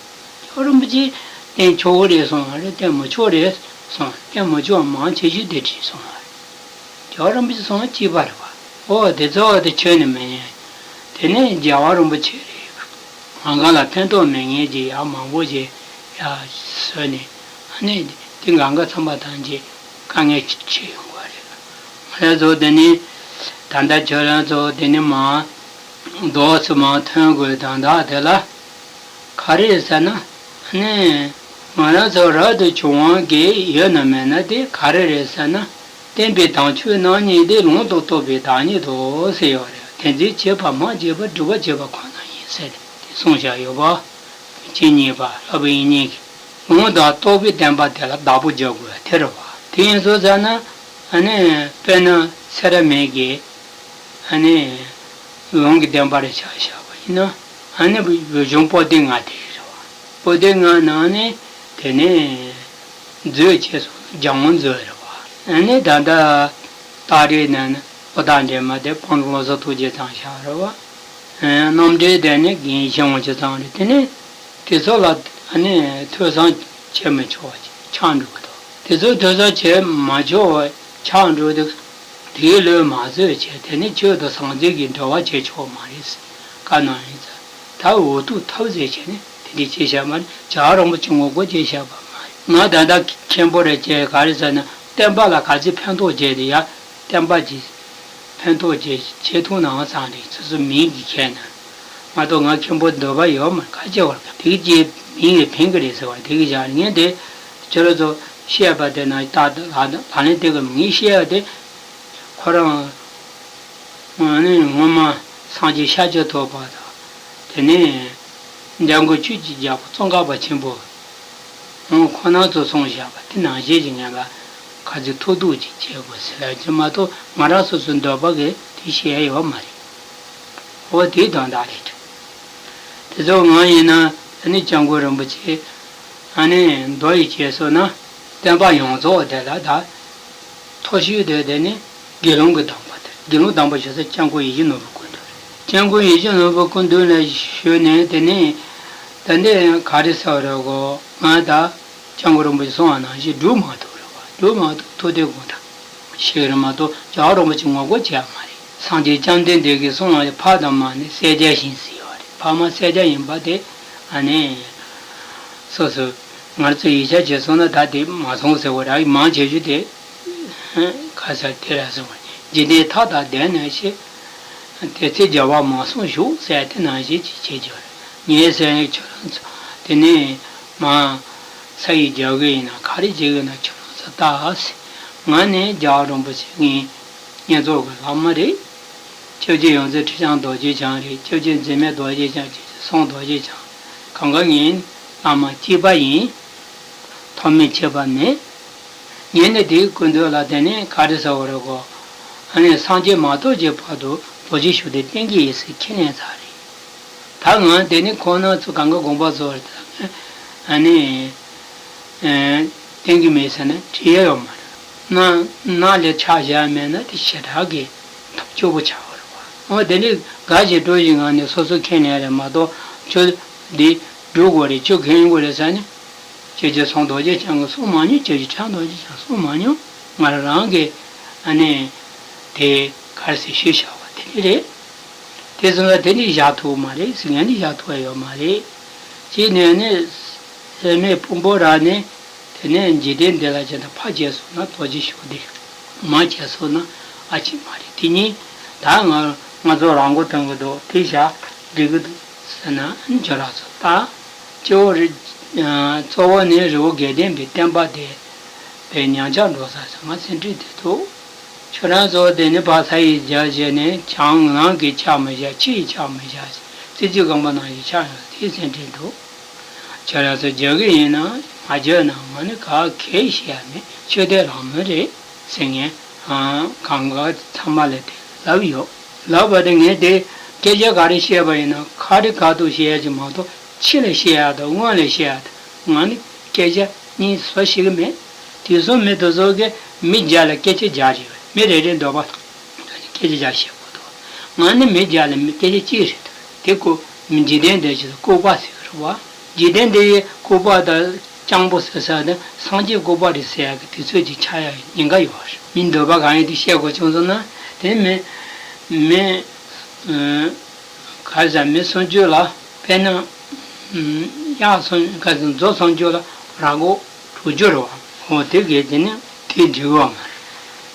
རྒྱལ་བ་རིན་པོ་ཆེས་བསྟེན་ཆོག་གི་རེད་གསུངས་པ་རེད། བསྟེན་མི་ཆོག་རེད་གསུངས། བསྟེན་མི་ཆོག་མང་ཆེ་ཤོས་དེ་བྲིས་སོང་བ་རེད། རྒྱལ་བ་རིན་པོ་ཆེ་གསུངས་པ་གཅིག་པ་རེད་བ། ཨོ་དེ་ཚོ་དེ་ཁྱོན་ནས་མི་ཉན། དེ་ནས་རྒྱལ་བ་རིན་པོ་ཆེ་རེད། ང་ག་ལ་ཕན་ཐོགས་མེད་མཁན་གྱི་ཡག་མང་པོ་ཞིག་ཡར་བཟོས་ནས་ཨ་ནི་དེ་གང་ག་ཚང་མ་ཐམས་ཅད་དཀའ་ངལ་ཆེ་ཡོང་གི་རེད། ང་རང་ཚོ་དེ་ནི་ད་ལྟ་ཁྱོད་རང་ཚོ་དེ་ནི་མ་རྡོག་ཙམ་མ་ཐོན་དགོས་དོན་དག་དེ་ལ་ག་རེ་རེད་ཟེར་ན་ཨ་ནི་ང་རང་ཚོ་རབ་ཏུ་བྱུང་བ་གི་ཡོད་ན་མེད་ན་དེ་ག་རེ་རེད་ཟེར་ན། བསྟན་པའི་དམ་ཆོས་རྣམ་གཉིས་ཏེ། ལུང་དང་རྟོགས་པའི་བདག་ཉིད་དོ་ཟེར་ཡོད་རེད། དེ་འཛིན་བྱེད་པ་སྨྲ་བྱེད་པ་སྒྲུབ་པ་བྱེད་པ་ཁོ་ན་ཡིན་ཟེར་ཏེ་གསུངས་བཞག་ཡོད་པ། ཅི་ཉེས་པ་ལྷ་བུ་ཡིན་ཉེས་ཀྱི་ལུང་དང་རྟོགས་པའི་བདེན་པ་དེ་ལ་བདག་པོ་རྒྱག་དགོས་དེ་རེད་བ། དེ་ཡིན་ཙང་ཟེར་ན་ཨ་ནི་དཔེར་ན་སེ་ར་མིག་གི་ཨ་ནི་ལུང་གི་བདེན་པ་རེ་ཆ་བཞག་པ་ཡིན་ན་ཨ་ནི་གཞུང་པོ་ཏི་ལྔ་དེ་རེད་བ། པོ་ཏི་ལྔ་ནང་ནས་དེ་ནས། མཛོད་ཅེས་སོགས་སྦྱང་བ་མཛོད་རེད་བ། ཨ་ནི་ད་ལྟ་སྟག་རིས་ནས་ནི་ཨོ་སྟག་འདྲེ་མ་དེ་དཔོན་སློབ་གསོ་ཐུགས་རྗེ་ཚང་ཤག་རེད་བ། ཨ་རྣམ་འདྲེན་དེ་ནི་རྒན་ཤེས་དབང་ཆེ་ཚང་རེད། དེ་ནི་དེ་ཚོ་ལ་ཨ་ནི་ཐོས་བསམ་བྱེད་མི་ཆོག་པ་ཆགས་འགྲོ་གི་འདུག་དེ་ཚོ་ཐོས་བསམ་བྱེད་མ་ཆོག་པ་ཆགས་འགྲོ་དུས་དེའི་ལུགས་མ་བཟོད་བྱས་དེ་ནི་ཆོས་དང་ཟང་ཟིང་གི་འབྲེལ་བ་བྱེད་ཆོག་མ་རེད་བཀའ་གནང་ཡིན་ཙང་། ད་འུ་ཐུག་ཐབས་ཟད་བྱས་ནས་དེ་འདྲ་བྱས་བཞག་མ་རེད། བྱ་བ་རིན་པོ་ཆེ་ངོ་རྒོལ་བྱས་བཞག་པ་མ་རེད། ང་ད་ལྟ་མཁན་པོ་རེད་ཅེས་ག་རེ་ཟེར་ན་བསྟན་པ་ལ་ག་ཚོད་ཕན་ཐོགས་བྱས་ཏེ་ཡ་བསྟན་པ་གྱིས་ཕན་ཐོགས་བྱས་བྱེད་ཐུབ་ནའང་བཟང་རེད། སོ་སོ་མིང་གིས་ཁྱེར་ན་མ་གཏོགས་ང་མཁན་པོ་འདོད་པ་ཡོད་མ་རེད། ག་ཅེ་བར་ག་དེ་ཀྱི་ མིང་གིས་ཕན་གི་རེད་ཟེར་བ་དེ་གི་བཞག་ནས་ངས་དེ་ཁྱོད་རང་ཚོ་བཤད་པ་དེ་ན་ད་ལ་ལ་ལན་དེ་གི་ངས་བཤད་པ་དེ་ཁོ་རང་ཨ་ནི་སྔོན་མ་སངས་རྒྱས་ཤཱཀྱ་ཐུབ་པ་དང་དེ་ནས་འཇམ་མགོན་ཆོས་ཀྱི་རྒྱལ་པོ་ཙོང་ཁ་པ་ཆེན་པོ་ཁོང་ཁོ་རང་ཚོ་གསུངས་བཞག་པ་དེ་ནང་བཞིན་གྱི་ངན་པ་ག་ཚོད་ཐུག་ཐུག་ཅིག་བྱེད་དགོས་ཟེར་ལབ་ཀྱི་མ་གཏོགས་ང་རང་སོ་སོའི་འདོད་པ་གིས་དེ་བཤད་ཡ་ཡོད་མ་རེད། འོ་དེའི་དོན་དག་རེད། དེ་ཚོ་ང་ཡིན་ན་ཨ་ནི་སྐྱབས་མགོན་རིན་པོ་ཆེ་ཨ་ནི་མདོ་ཡི་རྗེས་སུ་ན་བསྟན་པ་ཡོངས་རྫོགས་དེ་ལ་ད་མཐོ་ཤོས་དེ་དེ་ནི་དགེ་སློང་གི་གདམས་པ་དེ་དགེ་སློང་གདམས་པ་ཞེས་ས་སྐྱབས་མགོན་ཡིད་བཞིན་ནོར་བུ་སྐུ་མདུན་རེད། སྐྱབས་མགོན་ཡིད་བཞིན་ནོར་བུ་སྐུ་མདུན་ལ་ཞུས་ནས་དེ་ནི་ད་འདི་ག་རེ་ཟེར་བ་རེད་གོ་ང་ད་སྐྱབས་མགོན་རིན་པོ་ཆེ་གསུང་བ་ནང་བཞིན་སྒྲུབ་མ་ཐུབ་རེད་བ། སྒྲུབ་མ་ཐུབ་ཐུགས་དེ་དགོངས་དག་ཞིག་རེད་མ་གཏོགས་རྒྱལ་བ་རིན་པོ་ཆེ་ངོ་རྒོལ་བྱས་པ་མ་རེད། སངས་རྒྱས་བཅོམ་ལྡན་འདས་ཀྱིས་གསུངས་པ་ཕ་དང་མ་ནི་གསལ་རྒྱལ་བཞིན་ཟེར་བ་རེད། ཕ་མ་གསལ་རྒྱལ་ཡིན་པ་དེ་ཨ་ནི་སོ་སོ་ང་ཚོ་ཡིག་ཆ་བྱས་སོང་ན་ད་དེ་མ་སོང་ཟེར་བ་རེད། མང་ཆེ་ཤོས་དེ་ག་ས་དེ་ར་སོང་བ་འཇིག་རྟེན་མཐའ་དག་བདེན་ནས་ཤེས། དེ་ཚེ་རྒྱལ་བ་མ་གསུངས་བཞུགས་ཟེར་དེ་ནང་བཞིན་ཅིག་བྱེད་རྒྱུ་རེད། ངས་ཟེར་ནས་ཁྱོད་རང་ཚོ་དེ་ནས་མ་ས་ཡི་རྒྱག་གི་ཡིན་ན་ག་རེ་བྱེད་གི་ཡིན་ན་ཁྱོད་རང་ཚོ་ལྟ་ཨ་སེ། ང་ནི་རྒྱལ་བ་རིན་པོ་ཆེ་ངའི་བསྙེན་རྫོགས་ཀྱི་བླ་མ་རེད། སྐྱབས་རྗེ་ཡོངས་འཛིན་ཁྲི་བྱང་རྡོ་རྗེ་འཆང་རེད། སྐྱབས་རྗེ་འཛིན་མའི་རྡོ་རྗེ་འཆང་། སྐྱབས་རྗེ་གསུང་རྡོ་རྗེ་འཆང་། གང་ག་ངའི་བླ་མ་གཅིག་པ་ཡིན། ཐོགས་མེད་གཅིག་པ་མེད། ངས་ནི་དེའི་སྐུ་མདུན་ལ་དེ་ནས་ག་རེ་ཟེར་བ་རེད་གོ་ཨ་ནི་སངས་རྒྱས་མ་ཐོབ་ཀྱི་བར་དུ་རྡོ་རྗེ་ཤུགས་ལྡན་བསྟེན་གྱི་ཡིན་ཟེར་ཁས་ལེན་ཚར་རེད། ད་ང་དེ་ནི་ཁོང་རྣམ་ཚོ་གང་ག་དགོངས་པ་རྫོགས་རེད། ཨ་ནི་བསྟེན་གྱི་མེད་ཟེར་ན་འགྲིག་ཡ་ཡོད་མ་རེད། ནང་ནང་ལས་ཆ་བཞག་མེད་ན་དེ་ཞེ་དྲག་གི་ཐབས་སྐྱོ་པོ་ཆགས་པ་རེད་བ། འོ་དེ་ནི་དགའ་ཞིང་སྤྲོ་ཞིང་ངང་ནས་སོ་སོ་ཁས་ལེན་རེད་མ་གཏོགས་ཁྱོད་འདི་སྒྲུབ་དགོས་རེད་ཁྱོད་ཁས་ལེན་དགོས་རེད་ཟེར་ནས། སྐྱབས་རྗེ་གསུང་རྡོ་རྗེ་འཆང་གིས་གསུང་མ་མྱོང་། སྐྱབས་རྗེ་ཁྲི་བྱང་རྡོ་རྗེ་འཆང་གསུང་མ་མྱོང་། ང་རང་རང་གིས་ཨ་ནི་དེ་ག་རེ་ཟེར་ཞུས་བཞག་པ་དེ་འདྲ་རེད། དེ་སོང་ཙང་དེ་ནི་བཞག་ཐུབ་མ་རེད་ཟེར། ངས་ནི་བཞག་ཐུབ་ཡ་ཡོད་མ་རེད། ཅེས་ནས་ནི་སེམས་མེད་ཕུང་པོ་རག་ནས་དེ་ནས་འཇིག་རྟེན་འདི་ལ་ཅི་ལྟར་ཕར་བྱས་སོང་ན་རྡོ་རྗེ་ཤུགས་ལྡན། མར་བྱས་སོང་ན་ཨ་ཅིག་མ་རེད། དེ་གཉིས་ད་ང་ང་ཚོ་རང་མགོ་ཐོན་གི་འདུག་དེ་བཞག་འགྲིག་གི་འདུག་ཟེར་ན་འཇོ་ར་ཚོ་ད། སྐྱེ་བོ་རི། གཙོ་བོ་ནི་རི་བོ་དགེ་ལྡན་པའི་བསྟན་པ་དེ་བས་ཉམས་ཆག་འགྲོ་ས་ཟེར་ང་སེམས་ཁྲལ་དེ་ཐུག་ཁྱོད་རང་ཚོ་དེ་ནི་ཕ་ས་ཡི་རྒྱ་བྱས་ནས་བྱང་ནང་གི་ཆགས་མི་བྱ། ཕྱི་ཡི་ཆགས་མི་བྱ། རྩི་བྱི་གང་པ་ནང་བཞིན་ཆགས་ཡོང་དེའི་སེམས་ཁྲལ་འདུག་ཁྱོད་རང་ཚོ་རྒྱག་གི་ཡིན་ན་མ་རྒྱག་ན་ང་ནི་ག་གེ་བཤད་ཡ་མེད། ཆོས་དད་རང་མོས་རེད་ཟེར་ངས་གང་ག་ཚང་མ་ལ་དེ་ལབ་ཡོད། ལབ་པ་དེ་ངས་དེ་སྐད་ཆ་ག་རེ་བཤད་པ་ཡིན་ན་ཁ་རི་ཁ་ཐུག་བཤད་ཡ་ཅིག་མ་གཏོགས་ཕྱི་ལ་བཤད་ཡ་དང་སྔོན་ལ་བཤད་ཡ་དང་ང་ནི་སྐད་ཆ་གཉིས་བཟོ་ཤེས་གི་མེད། དེ་ཚོ་མི་དེ་ཚོ་གིས་མི་བརྒྱ་ལ་སྐད་ཆ་བརྒྱ་ཞིག་ཡོད། མི་རེ་རེའི་འདོད་པ་དང་སྐད་ཆ་བརྒྱ་བཤད་དགོས་འདུག་ང་ནི་མི་བརྒྱ་ལ་མི་སྐད་ཆ་གཅིག་རེད་འདུག་དེ་ཀོ་མི་འཇིག་རྟེན་འདི་ཞིག་ལྐུགས་པ་ཟེར་གི་རེད་བ། འཇིག་རྟེན་འདི་ཡི་ལྐུགས་པ་དང་སྤྱང་པོ་ཟེར་ས་དང་སངས་རྒྱས་ལྐུགས་པ་རེད་ཟེར་ཡ་གི་དུས་ཚོད་ཅིག་ཆགས་ཡ་ཉེན་ཁ་ཡོད་རེད། མི་འདོད་པ་གང་ཡིན་དེ་བཤད་དགོས་བྱུང་སོང་ན་དེ་མི་མི། ག་རེ་ཟེར་མི་སུམ་ཅུ་ལ་དཔེར་ན། གཡག་སུམ་ག་རེ་ཟེར་མཛོ་སུམ་ཅུ་ལ་ར་མགོ་དྲུག་ཅུ་རེད་བ། འོ་དེ་གས་དེ་ནི་དེ་འགྲིག་གི་ཡོད་མ་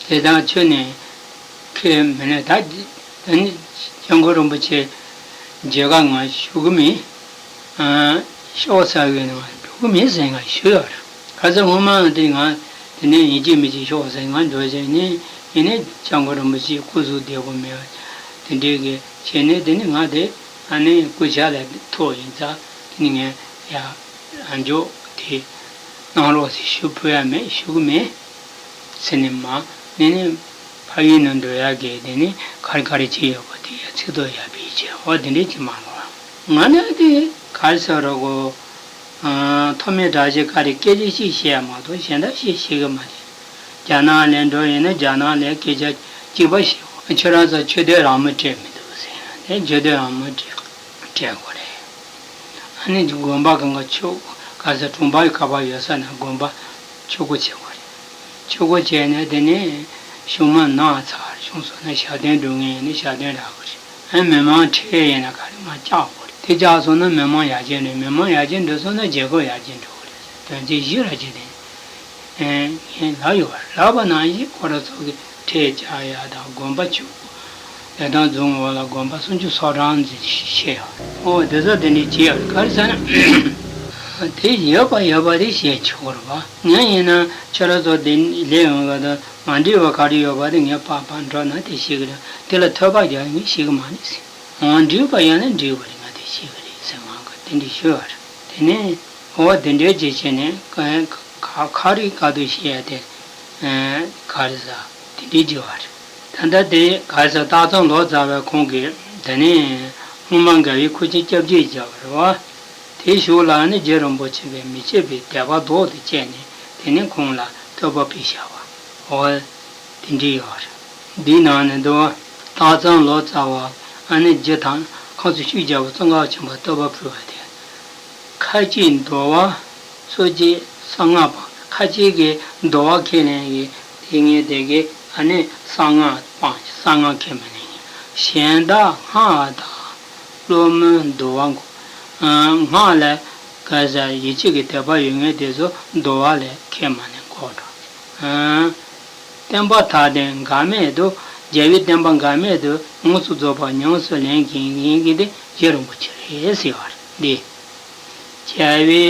རེད། དེ་དང་ཁྱོད་ནི་ཁས་མི་ལེན། ད་དེ་ནི་སྐྱབས་མགོན་རིན་པོ་ཆེ་མཇལ་ཁ་ང་ཞུ་གི་མིན། ཤོག་ཟ་གི་ནི་ང་འགྲོ་གི་མིན་ཟེར་ང་ཞུ་ཡོད་རེད། ག་ཚོད་སྔོན་མ་དེ་ང་དེ་ནས་ཡིན་གཅིག་མིན་གཅིག་ཤོག་ཟེར་ང་འགྲོ་བྱས་ནས་ཡིན་ནས་སྐྱབས་མགོན་རིན་པོ་ཆེ་སྐུ་གཟུགས་བདེ་པོ་མེད་པ་དེ་འདྲའི་གི་བྱས་ནས་དེ་ནི་ང་དེ་ཨ་ནི་སྐུ་ཕྱྭ་ལ་ཐུག་ཡིན་ཙང་དེ་ནི་ངས་ཡ་ཨ་མཆོག་དེ་གནང་རོགས་ཟེར་ཞུ་ཕོད་ཡ་མེད། ཞུ་གི་མེད་ཟེར་ནས་མ་ནི་ནི་ཕ་ཡུལ་ནང་འགྲོ་ཡ་གི་དེ་ནི་ག་རེ་ག་རེ་བྱས་ཡོད་པ་དེ་ཡ་ཚིག་ཐོ་ཡ་བེད་སྤྱད་འོ་དེ་འདྲའི་ཅིག་མ་ལོ། ང་ནི་དེ་ག་རེ་ཟེར་རོ་གོ་ཐོགས་མེད་དྲག་ཤོས་ག་རེ་སྐད་ཆ་ཞིག་བཤད་ཡ་མ་གཏོགས་གཞན་དག་ཞིག་ཤེས་གི་མ་རེད། རྒྱ་ནག་ལ་འགྲོ་ཡིན་ན་རྒྱ་ནག་ལ་སྐད་ཆ་གཅིག་པ་ཞིག་ཁྱོད་རང་ཚོ་ཆོས་དད་རང་མོས་སྤྲད་མི་འདུག་ཟེར་ཡ་དེ་ཆོས་དད་རང་མོས་སྤྲད་སྤྲད་དགོས་རེད། ཨ་ནི་དགོན་པ་གང་ག་ཆོས་ག་ས་གྲོང་པ་ཁ་པར་ཡོད་ས་ན་དགོན་པ་ཆོས་སྒོ་ཕྱེ་དགོས་རེད། ཆོས་སྒོ་བྱས་ནས་དེ་ནས་གཞུང་མ་ནང་ཚར་བྱུང་སོང་ན་ཞབས་བརྟན་འགྲོ་ངེས་ཡིན་ན་ཞབས་བརྟན་རག་གི་རེད། ཨ་མི་མང་ཁྲལ་ཡིན་ན་ག་རེ་མ་བཅག་དགོས་རེད། དེ་བཅག་སོང་ན་མི་མང་ཡར་རྒྱས་འགྲོ། མི་མང་ཡར་རྒྱས་འགྲོ་སོང་ན་རྒྱལ་ཁབ་ཡར་རྒྱས་འགྲོ་གི་རེད། དོན་ཚན་བཞི་ར་བྱས་ཏེ་ངས་ལབ་ཡོད་པ་རེད། ལབ་པ་ནང་བཞིན་ཁོ་ར་ཚོ་གི་ཁྲལ་བཅག་ཡ་དང་དགོན་པ་ཆོས་སྒོ་ལས་དང་རྫོང་འོག་ལ་དགོན་པ་སུམ་ཅུ་སོ་གྲངས་འཛིན་བྱས་ཡོད་རེད། ཨོ་དེ་ཚོ་དེ་འདྲའི་བྱས་ཡོད་རེད། ག་རེ་ཟེར་ན། དེ་ཡོད་པ་ཡོད་པ་དེ་བཤད་ཆོག་གི་རེད་བ། ངས་ཡིན་ན་ཁྱོད་རང་ཚོ་དེ་ལས་ཡོང་ག་དང་མ་འགྲིག་པ་ག་རེ་ཡོད་པ་དེ་ངས་པགས་པ་འགྲོ་ན་དེ་ཤེས་གི་རེད། དེ་ལ་ཐོད་པ་རྒྱག་ངས་ཤེས་གི་མ་རེད་ཟེར། འོ་འགྲིག་པ་ཡོད་ན་འགྲིག་པ་རེད། ང་དེ་ཤེས་གི་རེད་ཟེར་ང་གིས་དེ་འདྲ་ཞུས་པ་རེད། དེ་ནས་འོ་དེ་འདྲའི་རྗེས་བྱས་ནས་ཁ་ཁ་རི་ཁ་ཐུག་བཤད་ཡ་དེ་ག་རེ་ཟ་དེ་འདྲའི་རྒྱུ་བ་རེད། ད་ལྟ་དེ་ག་རེ་ཟ་སྟག་ཚང་ལོ་ཙཱ་བས་ཁོང་གིས་དེ་ནས་སྔོན་མ་འགའ་བའི་ཁུར་ཆེན་སྐྱབས་རྗེ་བརྒྱབ་པ་རེད་བ། དེའི་གཞུག་ལ་ནི་རྗེ་རིན་པོ་ཆེ་གིས་མི་ཕྱེད་པའི་དད་པ་ལྡོག་ཏུ་སྐྱེས་ནས་དེ་ནས་ཁོང་ལ་བསྟོད་པ་ཕུལ་བཞག་པ། འོ། དེ་འདྲའི་ཡོད་རེད། འདིའི་ནང་ནས་འདུག་སྟག་ཚང་ལོ་ཙཱ་བ་ཨ་ནི་རྗེ་ཐང་ཁང་བཙུན་ཤུགས་རྒྱལ་པོ་ཙོང་ཁ་པ་ཆེན་པོར་བསྟོད་པ་ཕུལ་བ་དེ། ཁ་ཅིག་འདོར་བ་གཙོ་བྱས་གསང་སྔགས་སྤངས། ཁ་ཅིག་གིས་འདོར་བ་ཁས་ལེན་གྱི་དེ་ངས་དེ་གའི་ཨ་ནི་གསང་སྔགས་སྤངས་གསང་སྔགས་ཁས་མི་ལེན་གྱི། གཞན་དག་སྔགས་དང་སློབ་མའི་འདོར་བ་འགོག་སྔགས་ལ་ག་ཟེར་ཡིད་ཆེས་ཀྱི་དད་པ་ཡོད་མཁན་དེ་ཚོ་འདོར་བ་ལ་ཁས་མ་ལེན་འགོག་འགྲོ། བསྟན་པ་དག་དང་འགལ་མེད་དུ། རྒྱལ་བའི་བསྟན་པ་འགལ་མེད་དུ་ཡོངས་སུ་རྫོགས་པར་ཉམས་སུ་ལེན་མཁན་ཡིན་གྱི་དེ་རྗེ་རིན་པོ་ཆེ་རེད་ཟེར་བ་རེད་འདི། རྒྱལ་བའི་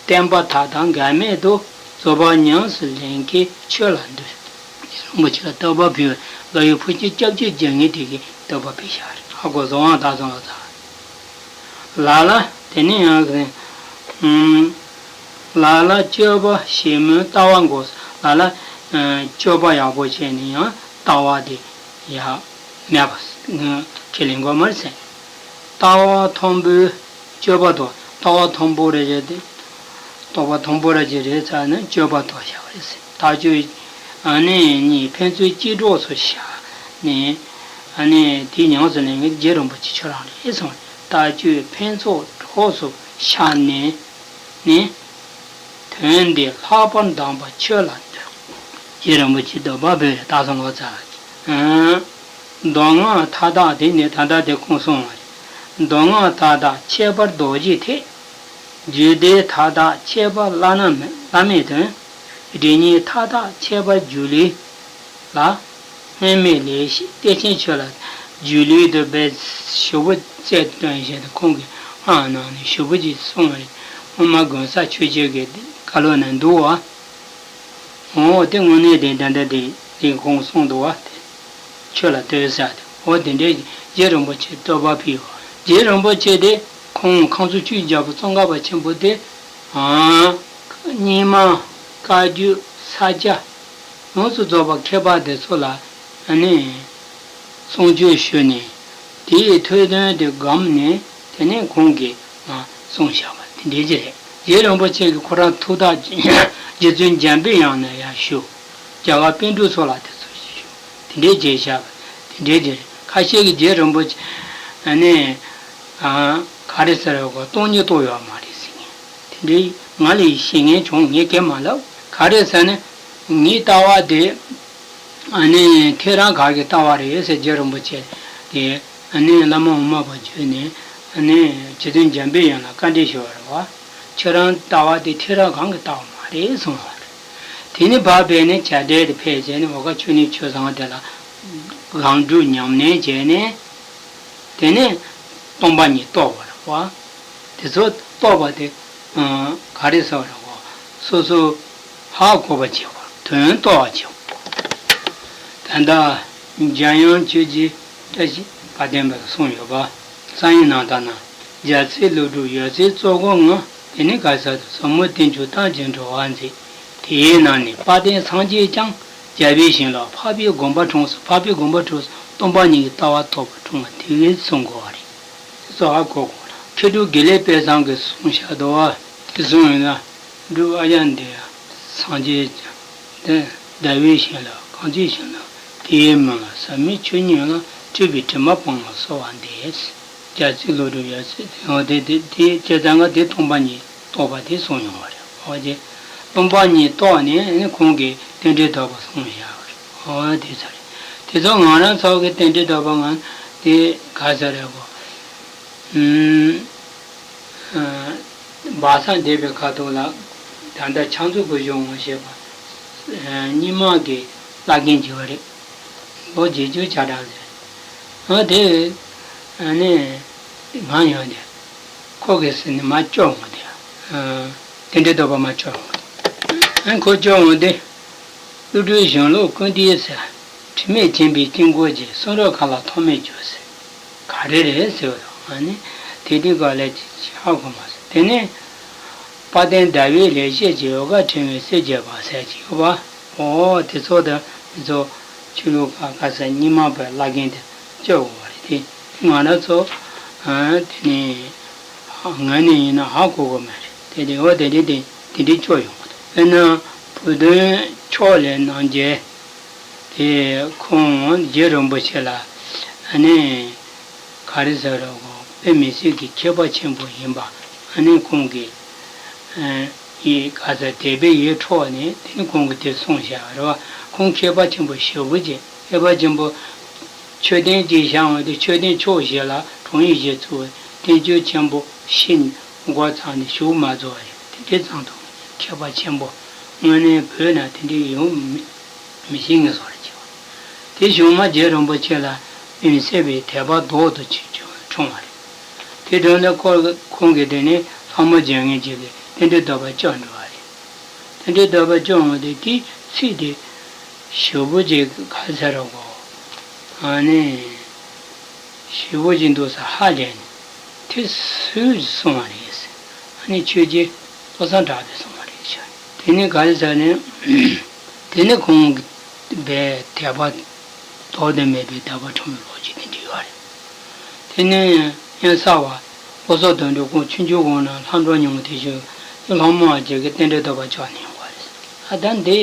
བསྟན་པ་དག་དང་འགལ་མེད་དུ་རྫོགས་པར་ཉམས་སུ་ལེན་མཁན་ཆོས་ལ་འདུད། རྗེ་རིན་པོ་ཆེ་ལ་བསྟོད་པ་ཕུལ། དགའ་བའི་ཕུར་ཆེན་སྐྱབས་རྗེ་རྒྱ་ངའི་དེ་གའི་བསྟོད་པ་ཕུལ་བཞག་རེད། ཧ་གོ་སོང་ང་། ད་སོང་ལ་ད། ལ་ལ་དེ་ནས་ཡང་ཨུམ། ལ་ལ་སྤྱོད་པ་ཞིབ་མོའི་ལྟ་བ་འགོག་ལ་ལ་ཨ་སྤྱོད་པ་ཡག་པོ་བྱས་ནས་ཡང་ལྟ་བ་དེ་ཡག་མེད་པ་ཁས་ལེན་དགོས་མ་རེད་ཟེར། ལྟ་བ་མཐོན་པོའི་སྤྱོད་པ་དང་ལྟ་བ་མཐོན་པོ་རེ་རེ་དེ། ལྟ་བ་མཐོན་པོ་རེ་ཅིག་རེད་ཚར་ནས་སྤྱོད་པ་དང་བྱ་བ་རེད་ཟེར། ལྟ་སྤྱོད་ཨ་ནི་གཉིས་ཕན་ཚུན་གཅིག་གྲོགས་སུ་བཞག་ནས་ཨ་ནི་དེ་ཉམས་སུ་ལེན་མཁན་རྗེ་རིན་པོ་ཆེ་ཁྱོད་རང་རེད་གསུངས། ལྟ་སྤྱོད་ཕན་ཚུན་གྲོགས་སུ་བཞག་ནས་ནི། དོན་འདི་ལྷག་པར་གདམས་པ་ཆོས་ལ་འདུད། རྗེ་རིན་པོ་ཆེ་བསྟོད་པ་ཕུལ་རེད། སྟག་ཚང་ལོ་ཙཱ་བ་གིས། མདོ་སྔགས་མཐའ་དག་དེ་ནི་ད་ལྟ་དེ་ཁོང་གསུངས་པ་རེད། མདོ་སྔགས་མཐའ་དག་ཁྱད་པར་རྡོ་རྗེ་ཐེག་རྒྱུད་སྡེ་མཐའ་དག་ཁྱད་པར་བླ་ན་མེད་བླ་མེད་དོན། སྒྲིབ་གཉིས་མཐའ་དག་ཁྱད་པར་སྒྱུ་ལུས་ལ། སྔོན་མེད་ལས་ཤེས་བདེ་ཆེན་ཆོས་ལ། སྒྱུ་ལུས་དུ་བས་ཞུ་བོ་རྩལ་སྟོན་བཞིན་དུ་ཁོང་གིས་སྔགས་ནང་ནས་ཞུ་བོ་ཅིག་གསུངས་པ་རེད། སྔོན་མ་དགོན་གསར་ཆོས་རྒྱལ་གྱི་བཀའ་སློབ་ནང་འདུག་བ། འོ་དེ་དངོས་གནས་དེ་ད་ལྟ་དེ་དེ་ཁོང་གསུངས་འདུག་བ་དེ། ཆོས་ལ་ལྟོས་ཟེར་དེ། འོ་དེ་འདྲའི་རྗེ་རིན་པོ་ཆེ་བསྟོད་པ་ཕུལ་བ། རྗེ་རིན་པོ་ཆེ་དེ་ཁོང་ཁང་བཙུན་ཆོས་རྒྱལ་པོ་ཙོང་ཁ་པ་ཆེན་པོ་དེ། ཨང་། རྙིང་མ། བཀའ་བརྒྱུད། ས་སྐྱ། ཡོངས་སུ་རྫོགས་པ་མཁས་པ་དེ་ཚོ་ལ་ཨ་ནི་གསུང་ཆོས་ཞུས་ནས་དེའི་ཐོས་དོན་དེ་བསྒོམས་ནས་དེ་ནས་ཁོང་གིས་མར་གསུངས་བཞག་པ་དེ་འདྲའི་ཅིག་རེད། རྗེ་རིན་པོ་ཆེ་གིས་ཁོ་རང་ཐུགས་ཐག་རྗེ་བཙུན་འཇམ་པའི་དབྱངས་ལ་ཡང་ཞུ། རྒྱ་གར་པཎ་གྲུབ་ཚོ་ལ་དེ་ཚོ་ཞུ། དེ་འདྲའི་བྱས་བཞག་པ་དེ་འདྲའི་ཅིག་རེད། ཁ་ཤས་ཀྱིས་རྗེ་རིན་པོ་ཆེ་ཨ་ནི་ག་རེ་ཟེར་བ་སྟོང་ཉིད་རྟོགས་ཡོད་མ་རེད་ཟེར་མཁན། དེ་འདྲའི་ང་ལ་ཤེས་མཁན་བྱུང་། ངས་སྐད་མ་ལབ། ག་རེ་ཟེར་ན། ངའི་ལྟ་བ་དེ་ཨ་ནི་ཐལ་རང་ག་གི་ལྟ་བ་རེད་ཟེར། རྗེ་རིན་པོ་ཆེ་དེ་ཨ་ནི་བླ་མ་དབུ་མ་པ་བརྒྱུད་ནས་ཨ་ནི་རྗེ་བཙུན་འཇམ་པའི་དབྱངས་ལ་བཀའ་འདྲི་ཞུ་བ་རེད་བ། ཁྱོད་རང་ལྟ་བ་དེ་ཐལ་རང་གང་གི་ལྟ་བ་མ་རེད་གསུངས་པ་རེད། དེ་ནི་བབས་པས་ནི་བྱ་བྲལ་དུ་ཕེབས་བྱས་ནས་འོ་ཀ་ཆོས་ནི་ཆོས་བཟང་དེ་ལ་གང་སྒྲུབ་ཉམས་ལེན་བྱས་ནས། དེ་ནས་སྟོང་པ་ཉིད་རྟོགས་པ་རེད་བ། དེ་ཚོ་རྟོགས་པ་དེ་ག་རེ་ཟེར་བ་རེད་བ། སོ་སོ་ཧ་གོ་བ་བྱེད་པ། དོན་རྟོགས་པ་བྱེད་པ། ད་ལྟ་འཇམ་དབྱངས་ཆོས་རྗེ་བཀྲ་ཤིས་དཔལ་ལྡན་པས་གསུངས་ཡོད་པ། གསང་བའི་རྣམ་ཐར་ན། རྒྱལ་སྲས་ཀླུ་སྒྲུབ་ཡབ་སྲས་གཙོ་འཁོར་ལྔ། དེ་ནི་ག་ས་དུ་ཟབ་མོ་བསྟན་བཅོས་རྟག་བརྒྱད་འགྲོ་བ་མཛད། དེའི་ནང་ནས་དཔལ་ལྡན་སངས་རྒྱས་ཀྱང་རྒྱལ་བའི་ཞིང་ལ་འཕགས་པའི་དགོངས་པ་འཁྲུངས་སོ། འཕགས་པའི་དགོངས་པ་འཁྲུངས་སོ། སྟོང་པ་ཉིད་ཀྱི་ལྟ་བ་རྟོགས་པར་འཁྲུངས་པ་དེ་གས་གསུང་དགོས་པ་རེད། དེ་ཚོ་ཧ་གོ་དགོས་རེད། མཁས་གྲུབ་དགེ་ལེགས་དཔལ་བཟང་གིས་གསུངས་བཞག་འདུག་བ། དེ་གསུངས་ཡོད་ན། སྒྲུབ་ཨ་ཡ་འདི་ཡ། སངས་རྒྱས་ཀྱང་། དེ་ཟླ་བའི་ཞིང་ལ་གང་ཚེ་ཞིང་ལ་དེའི་མིང་ལ་ཟབ་མོའི་ཆོས་ཉིད་ལ་སྤྲུལ་པའི་དྲི་མ་སྤངས་ལ་གསོལ་བ་འདེབས། རྒྱལ་སྲས་ཀླུ་སྒྲུབ་ཡབ་སྲས་དེ་དེ་དེ་བྱས་ཙང་ང་དེ་སྟོང་པ་ཉིད་རྟོགས་པ་དེ་གསུངས་ཡོང་བ་རེད། འོ་དེ་སྟོང་པ་ཉིད་རྟོགས་ནས་ཁོང་གིས་རྟེན་འབྲེལ་ཐོབ་པ་གསུངས་བཞག་པ་རེད། འོ་དེ་ཚོ་རེད། དེ་ཚོ་ང་རང་ཚོ་གི་རྟེན་འབྲེལ་ཐོབ་པ་ང་དེ་ག་ཚོད་རེད་གོ། ཨུམ། བག་ཚ་འདེབས་པའི་ཁ་ཐུག་ལ་ད་ལྟ་ཕྱག་མཛོད་སྐུ་གཞོགས་ངོ་ཤེས་པ། རྙིང་མ་གི་བླ་རྒན་བྱས་པ་རེད། ལོ་བརྒྱད་ཅུ་གྱ་གྲངས་ཟེར། ཨ་དེ་ཨ་ནི་ང་ཡོང་དེ། ཁོ་གིས་ཟེར་ནས་མ་སྐྱོར་ངོ་དེ། རྟེན་འབྲེལ་བསྟོད་པ་མར་བསྐྱོར་འོང་། ཨ་ཁོ་བསྐྱོར་འོང་དུས། གླུ་སྒྲོན་གཞུང་ལུགས་ཀུན་བསྡུས་ཟེར། དྲི་མེད་བྱིན་པའི་དཀྱིལ་འཁོར་གྱིས། གསུང་རབ་གང་ལ་ཐོགས་མེད་གྱུར་ཟེར། ག་རེ་རེད་ཟེར་བ་དང་ཨ་ནི། དེ་དུས་ག་ལས་ཅི་ཧ་གོ་མ་སོང་། དེ་ནས། དཔལ་ལྡན་ཟླ་བའི་ལེགས་བཤད་ཀྱི། འོལ་ཁ་ཕྲེང་བའི་གསེར་གྱི་འབར་ཟེར་གྱི་ཡོད་པ། འོ་དེ་ཚོ་དང་དེ་ཚོ་ཆོས་ལུགས་ཁ་ཁ་ས་རྙིང་མ་པའི་བླ་རྒན་དེ་སྐྱོ་བོ་བ་རེད་དེ། ང་རང་ཚོ་ཨ་དེ་ནས་ངོས་ནས་ཡིན་ན་ཧ་གོ་གོ་མ་རེད་དེ། དེ་འོ་དེ་འདྲ་དེ་དེ་འདྲ་སྐྱོ་ཡོང་གི་འདུག་དཔེར་ན་བུ་སྟོན་ཕྱོགས་ལས་རྣམ་རྒྱལ་དེ་ཁོང་རྗེ་རིན་པོ་ཆེ་ལ་ཨ་ནི། ག་རེ་ཟེར་རོ། དཔེ་མི་སྲིད་ཀྱི་མཁས་པ་ཆེན་པོ་ཡིན་པ། ཨ་ནི་ཁོང་གིས་ཨ་ཡི་ག་ས་དད་པའི་ཡིད་འཕྲོག་ནས་དེ་ནི་ཁོང་གིས་དེ་གསུངས་བཞག་རེད་བ། ཁོང་མཁས་པ་ཆེན་པོ་ཞེ་པོ་ཅིག་མཁས་པ་ཆེན་པོ་མཆོད་རྟེན་གཅིག་བཞེངས་པ་དེ་མཆོད་རྟེན་ཕྱོགས་བཞི་ལ་དྲུང་ཡིག་བཞི་བཙུགས། བསྟན་བཅོས་ཆེན་པོ་ཕྱི་མགོ་ཚང་ནས་གཞུག་མ་རྫོགས་རེད། དེ་འདྲའི་ཙམ་དུ་མཁས་པ་ཆེན་པོ་དངོས་གནས་བོད་ན་དེ་འདྲའི་ཡོང་མི་མི་ཤེས་ངེས་སོ་རེ་བྱེད་པ། དེ་བྱུང་མ་རྗེ་རིན་པོ་ཆེ་ལ་དབེན་སྲས་པའི་དད་པ་རྡོག་ཏུ་ཆེ་ཆུང་འཁྲུངས་པ་རེད། དེ་དོན་ལ་ཁོ་ཁོང་གིས་དེ་ནས་ལྷ་མོ་བརྒྱ་ངན་ཅིག་གིས་རྟེན་འབྲེལ་བསྟོད་པ་བསྐྱོར་འགྲོ་བ་རེད། རྟེན་འབྲེལ་བསྟོད་པ་བསྐྱོར་འོང་དུས་དེ་ཚིག་དེ་ཞེ་པོ་ཅིག་ག་ཟེར་རོ་གོ་ཨ་ནི། ཞེ་པོ་ཅིག་འདུག་ས་ཧ་ལས་ནས་དེ་སུས་གསུངས་པ་རེད་ཟེར། ཨ་ནི་ཆོས་རྗེ་བློ་བཟང་གྲགས་པས་གསུངས་པ་རེད་ཤག་དེ་ནི་ག་རེ་ཟེར་ནས། དེ་ནི་ཁོང་གི་བའི་དད་པ་ལྡོག་ཏུ་མེད་པའི་དད་པ་འཁྲུངས་པའི་ལོ་རྒྱུས་དེ་འདྲ་ཡོད་རེད། དེ་ནི་གཡང་གསར་བ་ལོ་སོ་དོན་གྲུབ་ཁོང་ཆུང་ཆུང་དབང་ན་ལྷ་འགྲོ་མྱོང་དེ་བཞིན་ལྷ་མོ་བ་རྒྱལ་གྱི་རྟེན་འབྲེལ་བསྟོད་པ་ཅོག་ནས་ཡོང་བ་རེད། ཨ་ད་འདི་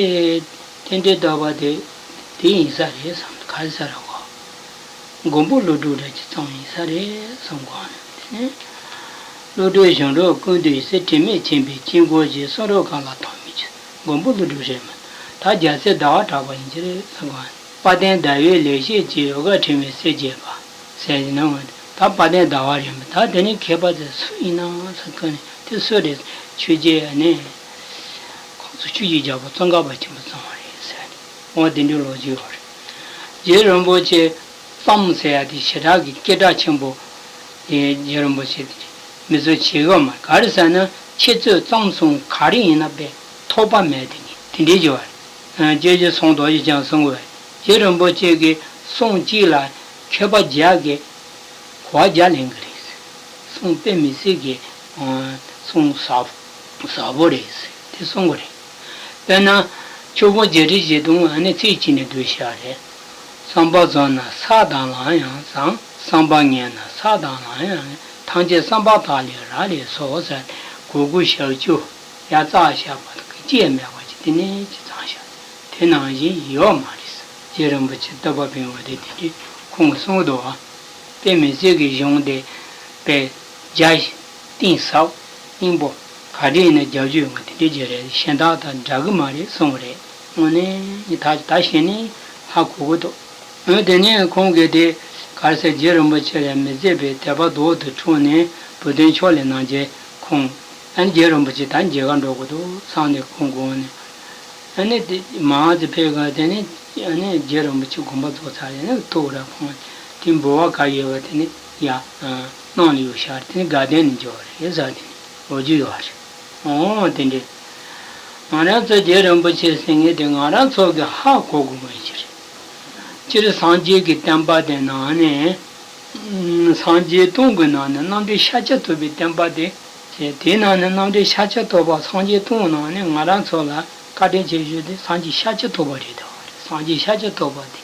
རྟེན་འབྲེལ་བསྟོད་པ་དེ་དེ་ཡིན་ས་རེད་བསམ། ག་རེ་ཟེར་ར་གོ་མགོན་པོ་ཀླུ་སྒྲུབ་འདྲ་ཅིག་བརྩམས་ཡིན་ས་རེད་བསམ་གོ་ནས། དེ་ནས་ཀླུ་སྒྲུབ་གཞུང་ལུགས་ཀུན་བསྡུས་ཟེར། དྲི་མེད་བྱིན་པའི་དཀྱིལ་འཁོར་གྱིས། གསུང་རབ་གང་ལ་ཐོགས་མེད་གྱུར། མགོན་པོ་ཀླུ་སྒྲུབ་རེད་མ། ད་རྒྱལ་སྲས་ཟླ་བ་གྲགས་པ་ཡིན་གྱི་རེད་བསམ་གོ་ནས། དཔལ་ལྡན་ཟླ་བའི་ལེགས་བཤད་ཀྱི། འོལ་ཁ་ཕྲེང་བའི་གསེར་གྱི་འབར་ཟེར་གྱི་ནང་ད་དཔལ་ལྡན་ཟླ་བ་རེད་མ། ད་དེ་ནས་མཁས་པ་དེ་སུ་ཡིན་ན་ཟེར་གོ་ནས་དེ་སུ་རེད། ཆོས་རྗེ་ནས་ཁོང་ཚོ་ཆོས་ཀྱི་རྒྱལ་པོ་ཙོང་ཁ་པ་ཆེན་པོ་བརྩམས་པ་རེད་ཟེར་ནས་འོ་དེ་འདྲའི་ལོ་རྒྱུས་ཡོད་རེད། རྗེ་རིན་པོ་ཆེ་བརྩམས་ཟེར་ཡ་དེ་ཞེ་དྲག་གི་སྐད་གྲགས་ཆེན་པོ་དེ་རྗེ་རིན་པོ་ཆེ་དེ་མི་ཚོ་བྱེད་གི་མ་རེད། ག་རེ་ཟེར་ན་ཁྱེད་ཚོས་བརྩམས་གསུངས་ག་རེ་ཡིན་ན་དཔེ་ཐོགས་པ་མེད་དེ་ངས་དེ་འདྲའི་བརྗོད་པ་རེད། སྐྱེས་ཀྱི་སོང་རྡོ་རྗེ་འཆང་གསུང་བས་རྗེ་རིན་པོ་ཆེ་གི་གསུང་གཅིག་ལ་མཁས་པ་བརྒྱ་གིས་གོ་བ་བརྒྱ་ལེན་གི་རེད། གསུང་དཔེ་མི་སྲིད་ཀྱི་གསུང་ཟབ་ཟབ་པོ་རེད་དེ་གསུང་གི་རེད། དཔེར་ན། ཆོས་ཕུང་བརྒྱད་ཁྲི་བཞི་སྟོང་ཨ་ནི་ཚིག་གཅིག་ནས་བསྡུས་བཞག་རེད། བསམ་པ་རྫོགས་ན་ས་དང་ལམ་ཡང་བཟང་། བསམ་པ་ངན་ན་ས་དང་ལམ་ཡང་ངན། ཐམས་ཅད་བསམ་པ་དག་ལས་རག་ལས་སོ་ཟེར། གོ་དགུ་ཞག་བཅུ་ཡ་རྩ་བཞག་པ་དང་གི་ཅི་ཡང་མེད་པ་ཅིག་དེ་ནས་ཅི་ཚང་བཞག་དེ་ནང་བཞིན་ཡོད་མ་རེད། རྗེ་རིན་པོ་ཆེ་བསྟོད་པ་འབུལ་བ་དེ་དེ་དུས་ཁོང་གསུང་གི་འདུག་བ། དཔེ་མི་སྲིད་ཀྱི་གཞུང་དེ་དཔེ་རྒྱ་གཏིང་ཟབ་སྙིང་པོ་ག་འདྲ་ཡིན་ན་རྒྱབ་ལྗོངས་ཡོད་པ་དེ་འདྲ་ཅིག་རེད། གཞན་དག་དང་འདྲ་གི་མ་རེད་གསུངས་པ་རེད། དངོས་གནས་ད་ད་གཞི་ནས་ཧ་གོ་གི་འདུག་འོན་དེ་ནས་ཁོང་གིས་དེ་ག་རེ་ཟེར། རྗེ་རིན་པོ་ཆེ་ལ་མི་བཟད་པའི་དད་པ་རྡོག་ཏུ་འཁྲུངས་ནས་བུ་སྟོན་ཕྱོགས་ལས་རྣམ་རྒྱལ་ཁོང་ཨ་ནི་རྗེ་རིན་པོ་ཆེ་ད་མཇལ་ཁ་འགྲོ་གི་འདུག་བསམ་ནས་ཁོང་དགོངས་ནས། ཨ་ནི་དེ་མ་ཧཱ་ཙི་ཕེབས་ག་དེ་ནི་ཨ་ནི་རྗེ་རིན་པོ་ཆེ་དགོངས་པ་རྫོགས་ཚར་ཡ་ནི་ཐུགས་ར་ཁོང་དེ་འབུལ་བ་ག་ཡོད་པ་དེ་ནི་ཡ་གནང་ལ་ཡོད་ཤག་དེ་ནི་དགའ་ལྡན་ནས་འབྱོར་རེད་ཟེར་དེ་ནི་ལོ་རྒྱུས་ཡོད་རེད། འོ་དེ་འདྲས་ང་རང་ཚོ་རྗེ་རིན་པོ་ཆེ་ཟེར་མཁན་དེ་ང་རང་ཚོ་གི་ཧ་གོ་དགོས་མཁན་ཞིག་རེད། སྤྱིར་སངས་རྒྱས་ཀྱི་བསྟན་པ་དེ་ནང་ནས། སངས་རྒྱས་སྟོང་གི་ནང་ནས་རྣམ་འདྲེན་ཤཱཀྱ་ཐུབ་པའི་བསྟན་པ་དེ། དེའི་ནང་ནས་རྣམ་འདྲེན་ཤཱཀྱ་ཐུབ་པ་སངས་རྒྱས་སྟོང་ནང་ནས་ང་རང་ཚོ་ལ་བཀའ་དྲིན་ཆེ་ཤོས་དེ་སངས་རྒྱས་ཤཱཀྱ་ཐུབ་པ་རེད་དོ། སངས་རྒྱས་ཤཱཀྱ་ཐུབ་པ་དེ་